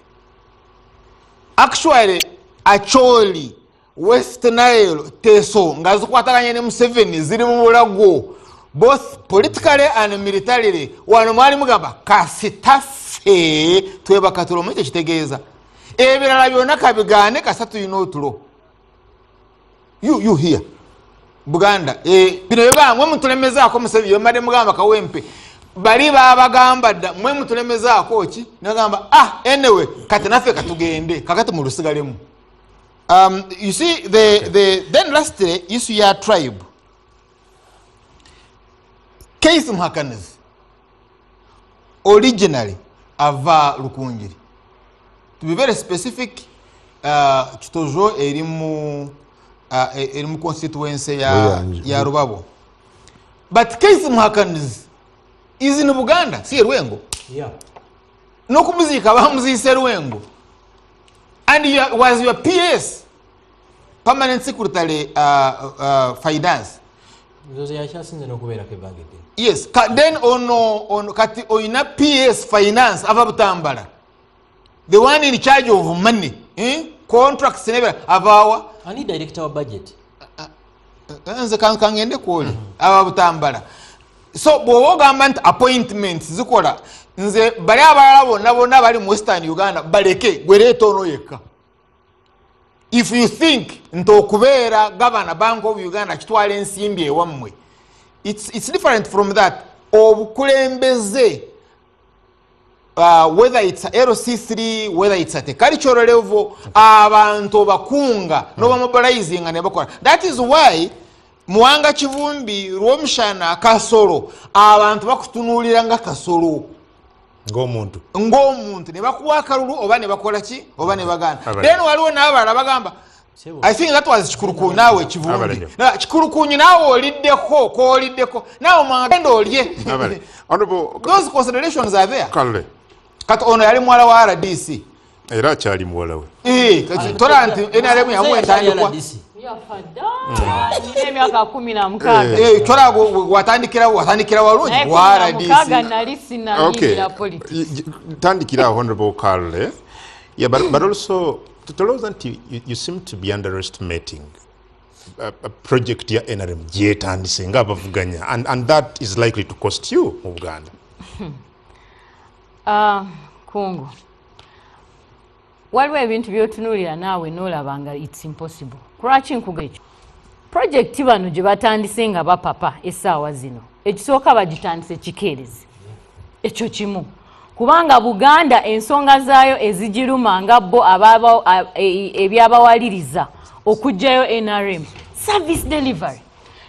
Actually Acholi, West Nile, Teso nga zikwataganye ne Museveni ziri mu bulago both politically and militarily. Wano mwali mugamba kasitaffe twebaka tulo, ekyo kitegeeza ebirala byonna kabigaane kasita tulina otulo. You here Buganda, bino byogamba mwe mutulemezaako Museveni, byemadde mugamba Kawempe bali babagamba dda mwe mutulemezaako ki, nebagamba anyway kati naffe katugende kakati mulusigalemu. You see the then lastly issue ya tribe. Keith Muhakanizi originally ava Rukungiri. To be very specific, Kitojo eri mu constituency ya Rubabo. But Keith Muhakanizi is in Buganda, si Rwengo. Yeah. N'okumuziika bamuziise Rwengo. And he was your PS, Permanent Secretary, Finance. Nzozi yakyasinze n'okubeerako ebbanga eddene. Yes, then ono kati oyina PS Finance ava Butambala. The one in charge of money, contracts nebera avaawa. Ani director wa budget? Nze kangende kwoli aba Butambala. So bw'oba ogamba nti appointments zikola, nze bali abalala bonna bonna bali mu Western Uganda baleke gwe leeta ono yekka. If you think nti okubeera governor Bank of Uganda kitwala ensimbi ewammwe, it's different from that. Obukulembeze Whether it's LC3, whether it's at a cultural level, abantu bakunga no mobilizing ne bakola. That is why Muwanga Kivumbi, Rwomushana, Kasolo, abantu bakutunuulira nga Kasolo ng'omuntu ne bakuwa akalulu oba ne bakola ki oba ne bagaana. Then waliwo n'abalala bagamba, I think that was Kikurukunyu, naawe Kivumbi. Kikurukunyu naawe oliddeko, kooliddeko, naawe mwagenda olye. Those considerations are there. Kati ono yali muwala wa RDC. Era akyali muwala we. Tola nti NRM yamuwa entandikwa. Emyaka 16. Tola watandikira walungi wa RDC. Okay. Tandikira Honorable Karle. Yeah, but also tutolowooza nti you seem to be underestimating a project ya NRM gyetandise ng'abavuganya, and that is likely to cost you mu Buganda. Kungu, waliwo ebintu by'otunuulira naawe n'olaba nga it's impossible. Lwaki nkuga ekyo? Project bano gye batandise nga bapapa essaawa zino, ekisooka bagitandise kikeerezi, ekyo kimu. Kubanga Buganda ensonga zaayo ezigiruma nga bo ebyabawaliriza okuggyayo NRM, service delivery,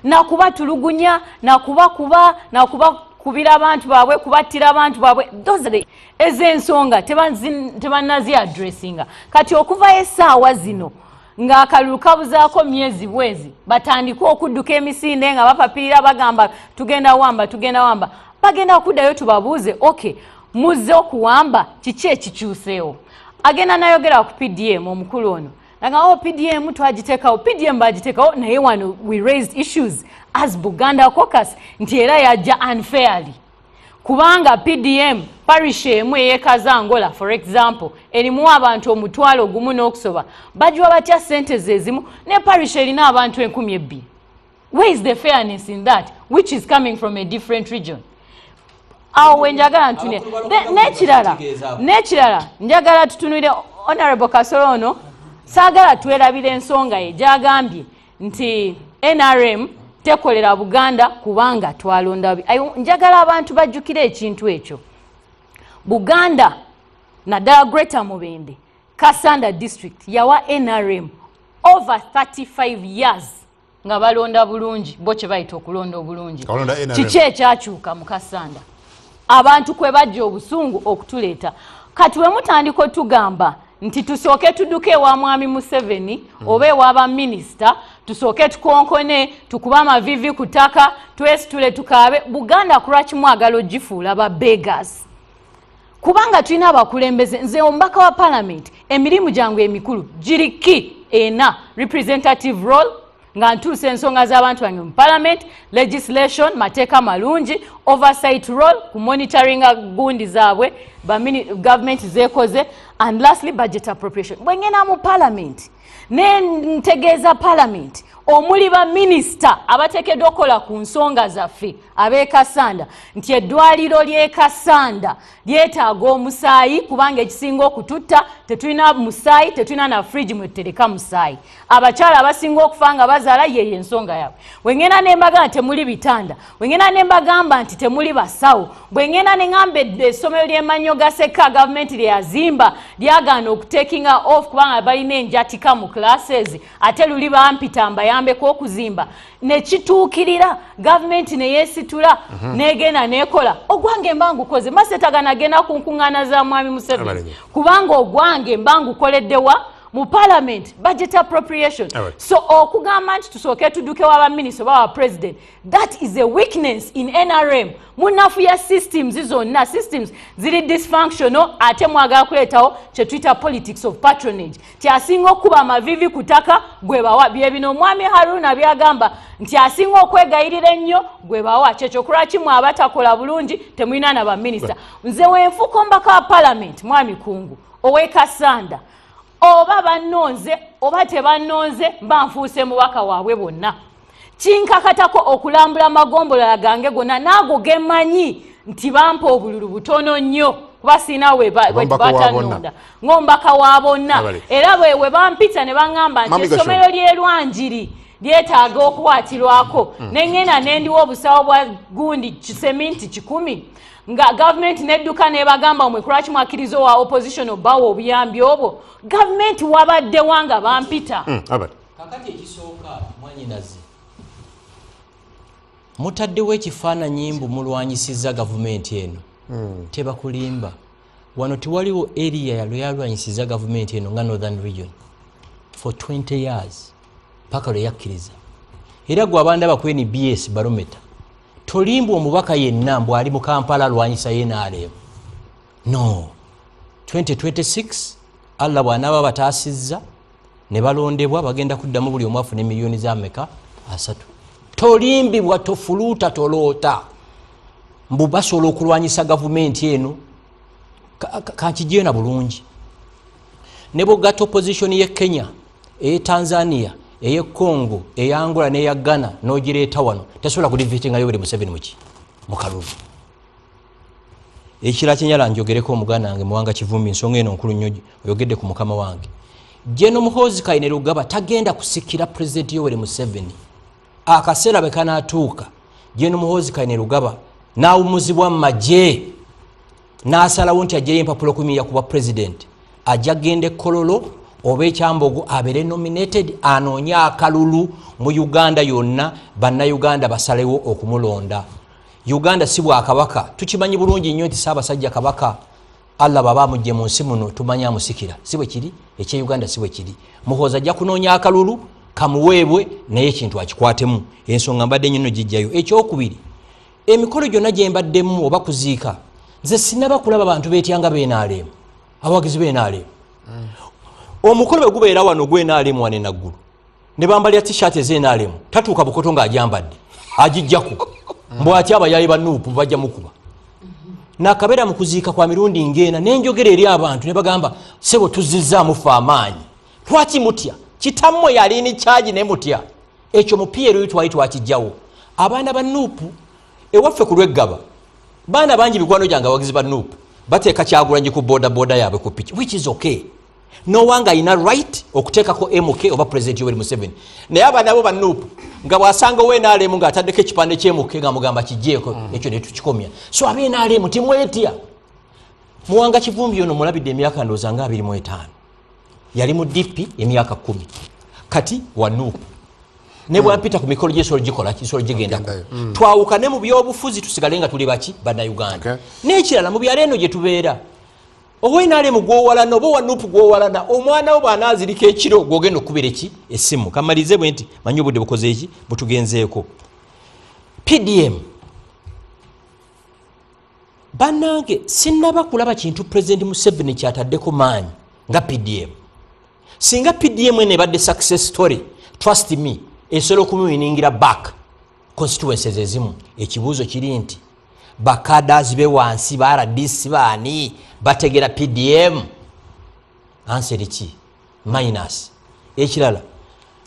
nakubatulugunya, nakubakuba, nakubakubira abantu baabwe, kubattira abantu baabwe. Those ez'ensonga tebannazi addressinga. Kati okuva essaawa zino ng'akalulu kabuzaako myezi bwezi, batandike okudduka emisinde nga bapapirira bagamba tugenda wamba, tugenda wamba. Bagenda kuddayo tubabuuze, okay, muzze okuwamba, kiki ekikyuseewo? Agenda nayogera ku PDM omukulu ono. Nagamba, oh, PDM twagiteekawo, PDM bagiteekawo, naye wano we raised issues as Buganda Caucus nti era yajja unfairly. Kubanga PDM parish emu ey'e Angola, for example, erimu abantu 10,000 n'okusoba, bagiwa batya ssente ezimu ne parish erina abantu 2,000. Where is the fairness in that, which is coming from a different region? Awo we njagala ntunire. N'ekirala njagala tutunulire Honorable Kasolo ono, saagala twerabira ensonga ye gy'agambye nti NRM tekolera Buganda kubanga twalonda. Njagala abantu bajjukire ekintu ekyo. Buganda naddala Greater Mubende, Kasanda District yawa NRM over 35 years nga balonda bulungi, bo kye bayita okulonda obulungi. Kiki ekyakyuka mu Kasanda? Abantu kwe bajja obusungu okutuleeta. Kati we mutandika otugamba nti tusooke tudduke ewa Mwami Museveni oba ewa baminisita, tusooke tukonkone, tukube amavivi ku ttaka, twesitule tukaabe. Buganda kulwaki mwagala ogifuula ba beggars? Kubanga tulina abakulembeze. Nze omubaka wa parliament, emirimu gyange emikulu giri ki ena: representative role, nga ntuusa ensonga z'abantu bange mu parliament, legislation, mateeka malungi, oversight role, ku monitoringa gundi zaabwe government zeekoze, and lastly budget appropriation. Bwe ngenda mu parliament ne ntegeeza parliament omuli baminisita abateekeddwa okukola ku nsonga zaffe ab'e Kasanda nti eddwaliro ly'e Kasanda lyetaaga omusaayi, kubanga ekisinga okututta tetulina musaayi, tetulina na fridge mwe tutereka musaayi. Abakyala abasinga okufa nga bazaala, yeyo ensonga yaabwe. Bwe ngenda ne mbagamba temuli bitanda, bwe ngenda ne mbagamba nti temuli basawo, bwe ngenda ne ŋŋamba essomero ly'e Gaseka gavumenti lye yazimba lyagaana okutakinga off kubanga balina enjatika mu classes, ate luli bampita mbayambeko okuzimba, ne kituukirira gavumenti ne yeesitula n'egenda n'ekola. Ogwange mba ngukoze, maseetaga nagenda ku nkuŋŋaana za Mwami Museveni, kubanga ogwange mba ngukoledde wa mu parliament, budget appropriation. So okugamba nti tusooke tudduke wa baminisita oba wa president, that is a weakness in NRM. Munafuya systems zonna, systems ziri dysfunctional, ate mwagala kuleetawo kye tuyita politics of patronage, ti asinga okuba amavivi ku ttaka gwe bawa. Bye bino omwami Haruna byagamba nti asinga okwegayirira ennyo gwe bawa. Kyekyo kulwaki mwe abatakola bulungi temulina na baminisita. Nze wenfuuka omubaka wa parliament, mwami Kungu ow'e Kasanda, oba bannonze oba tebannonze, mba nfuuse mubaka waabwe bonna. Kinkakatako okulambula amagombolola gange gonna n'ago gemmanyi nti bampa obululu butono nnyo, kuba sirina we batanonda ng'omubaka wa bonna. Era bwe bampita ne baŋŋamba nti essomero ly'e Lwanjiri lyetaaga okukwatirwako, ne ŋŋenda ne ndiwa obusawo bwa gundi kiseminti 100, Nga gavumenti nedduka nebagamba mwe kulwaki mwakkiriza owa opposition obbawa obuyambi obwo. Gavumenti wabadde wanga bampita. Kakati ekisooka mwanyinaze, mutaddewo ekifaananyi mbu mulwanyisizza gavumenti eno. Tebakulimba. Wano tewaliwo area yalwanyisizza gavumenti eno nga Northern Region for 20 years paka lwe yakkiriza. Era gwe abandaba ku NBS barometer, tolimbwa omubaka yenna mbu ali mu Kampala alwanyisa NRM. No. 2026 Allah bw'anaaba bataasizza ne balondebwa, bagenda kuddamu buli omu afune miliyoni za meka 3. Tolimbibwa, tofuluuta, toloota mbu basobola okulwanyisa gavumenti eno. Kankijeyo na bulungi. Ne bw'ogatta opposition y'e Kenya, ey'e Tanzania, ey'e Congo, ey'e Angola n'eya Ghana n'ogireeta wano, tesobola kudefeatinga Yoweri Museveni muki mu kalulu. Ekirala kyenyala njogereko omuganda wange Muwanga Kivumbi, ensonga eno nkulu nnyo, oyogedde ku mukama wange. General Muhoozi Kainerugaba tagenda kusikira President Yoweri Museveni. Akaseera bwe kanaatuuka, General Muhoozi Kainerugaba n'awummuzibwa mu magye, n'asalawo nti aggyeyo empapula okuyimirira ku bwa president, ajja kugenda e Kololo oba ekyambogo abeere nominated, anoonye akalulu mu Uganda yonna, bannayuganda basalewo okumulonda. Uganda si bwakabaka, tukimanyi bulungi nnyo nti Ssaabasajja Kabaka Allah baba amugye mu nsi muno, tumanyi amusikira, si bwe kiri? Ekye Uganda si bwe kiri. Muhoozi ajja kunoonya akalulu kamuweebwe, naye ekintu akikwatemu. Ensonga mbadde nnyo gijjayo. Ekyokubiri, emikolo gyonna gye mbaddemu oba kuziika, nze sinnaba kulaba bantu beetyanga b'NRM, abawagizi b'NRM. Omukolo bwe gubeera wano gw'NRM wano e Naggulu, ne bambalira t-shirt ez'NRM, tatuuka Bukoto ng'agyambadde, agijjako mbu atya abayaayi ba Nuupu bajja mukuba. Nakabeera mu kuziika kwa mirundi ng'ena, n'enjogera eri abantu ne bagamba ssebo tuzizzaamu ffe amaanyi. Lwaki mutya? Kitammwe yali in charge ne mutya. Ekyo mu PLU twali twakijjawo. Abaana ba Nuupu ewaffe ku lw'eggaba, baana bangi mikwano gyange abawagizi ba Nuupu bateeka Kyagulanyi ku boda boda yaabwe ku piki, which is okay. Nowanga alina right okuteekako MK oba President Yoweri Museveni. Naye abaana bo ba Nuupu nga bw'asanga owa NRM ng'ataddeko ekipande ky'MK ng'amugamba kiggyeeko, ekyo ne tukikomya. So aba NRM timwetya. Muwanga Kivumbi ono mulabidde emyaka ndowooza nga 25. Yali mu DP emyaka 10. Kati wa Nuupu. Ne bwampita ku mikolo gy'esolo gikola, kisolo gigendako. Twawukane mu byobufuzi tusigale nga tuli baki bannayuganda. N'ekirala mu byalo eno gye tubeera, owa NRM gw'owalana oba owa Nuupu gw'owalana, omwana wo bw'anaazirika ekiro gw'ogenda okukubira eki essimu. Kamalirize bwe nti manyi obudde bukoze eki butugenzeeko. PDM bannange sinnaba kulaba kintu President Museveni kyataddeko maanyi nga PDM. Singa PDM eno ebadde success story, trust me, esobola okumuwiningira back constituencies ezimu. Ekibuuzo kiri nti bakadazi be wansi ba RDC baani bategera PDM? Answer ki? Minus. Ekirala,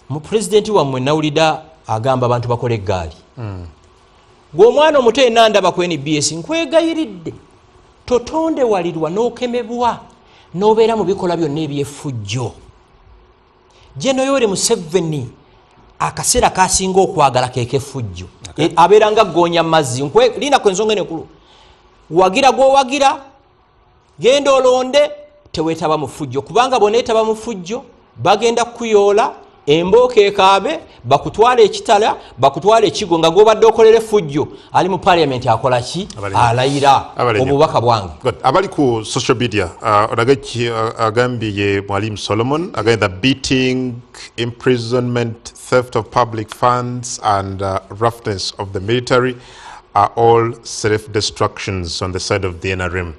mu pulezidenti wammwe nawulidde agamba abantu bakole eggaali. Gwe omwana omuto yenna ndaba ku NBS, nkwegayiridde totondewalirwa n'okemebwa n'obeera mu bikolwa byonna eby'effujjo. General Yoweri Museveni akaseera kasinga okwagala kekefujjo. Abeera nga ggoonya mazzi. Linda ku ensonga eno enkulu. Wagira gw'owagira, genda olonde, teweetaba mu ffujjo, kubanga bw'oneetaba mu ffujjo bagenda kukuyoola embooka ekaabe, bakutwala ekitala, bakutwala ekigo nga gw'obadde okolera effujjo. Ali mu parliament akola ki? Alayira. Obubaka bwange. Abali ku social media, agambye ye Mwalimu Solomon agambye the beating, imprisonment, theft of public funds and roughness of the military are all self-destructions on the side of the NRM.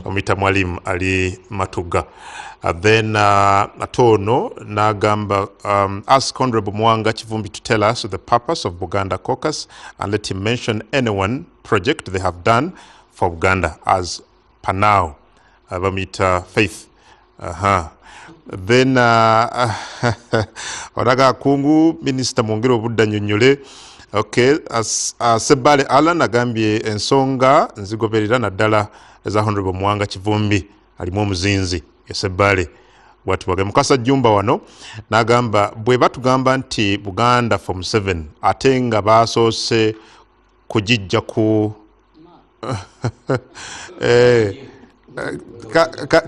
Omita Mwalimu Ali Matuga. Then ate ono n'agamba, ask Honorable Muwanga Kivumbi to tell us the purpose of Buganda Caucus and let him mention any one project they have done for Buganda as per now. Bamita Faith. Then Onaga Kungu Minister mwongere obudde annyonnyole. Okay, Sebale Alan agambye ensonga nzigoberera naddala eza Honorable Muwanga Kivumbi alimu omuzinzi Sebale bwatibwage. Mukasa Jumba wano n'agamba bwe batugamba nti Buganda for 7 ate nga basoose kugijja ku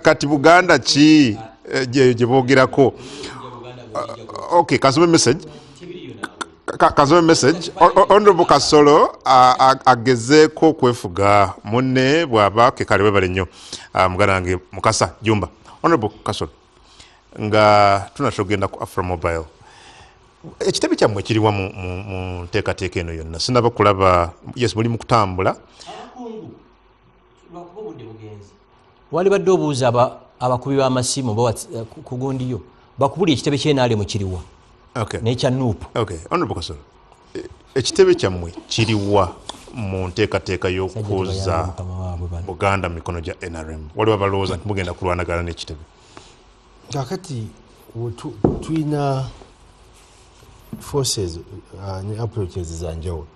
Kati Buganda ki gye boogerako? Okay, kasome message. Kasome message. Honorable Kasolo agezeeko okwefuga munne bw'aba kekale. Webale nnyo, muganda wange Mukasa Jumba. Honorable Kasolo, nga tunatera okugenda ku Afromobile, ekitebe kyammwe kiriwa mu nteekateeka eno yonna? Sinaba kulaba. Yes, muli mu kutambula. Walibadde obuuza abakubi b'amasimu ku gundiyo bakubuli ekitebe ky'NRM kiriwa n'ekya NUP. Okay, Honorable Kasolo, ekitebe kyammwe kiriwa mu nteekateeka y'okuzza Buganda mu mikono gya NRM? Waliwo abalowooza nti mugenda kulwanagana n'ekitebe. Kakati tulina forces ne approaches za njawulo.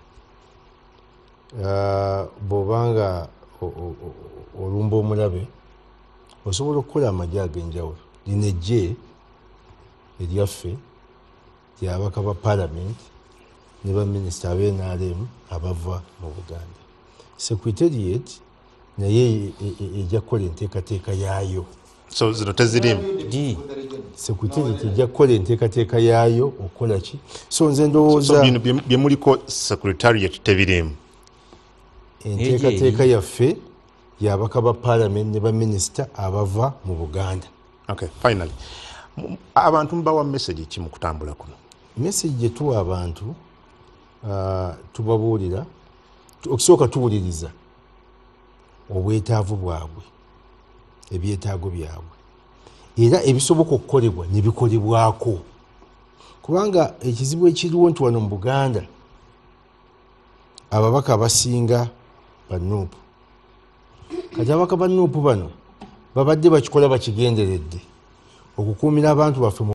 Bw'obanga olumba omulabe, osobola okukola amagye ag'enjawulo. Lino ejje eryaffe lyabaka ba parliament ne baminisita ab'NRM abava mu Buganda. Secretariat naye ejja kukola enteekateeka yaayo. So zino tezirimu? Secretariat ejja kukola enteekateeka yaayo okukola ki. So nze ndowooza bino bye muliko secretariat tebirimu? Enteekateeka yaffe yabaka ba parliament ne baminisita abava mu Buganda. Okay, finally, abantu mubawa message ki mu kutambula kuno? Message gye tuwa abantu, tubabuulira, okusooka tuwuliriza obwetaavu bwabwe, ebyetaago byabwe, era ebisoboka okukolebwa ne bikolebwako, kubanga ekizibu ekiriwo nti wano mu Buganda ababaka abasinga ba NUP. Kati ababaka ba NUP bano babadde bakikola bakigenderedde okukuumira abantu baffe mu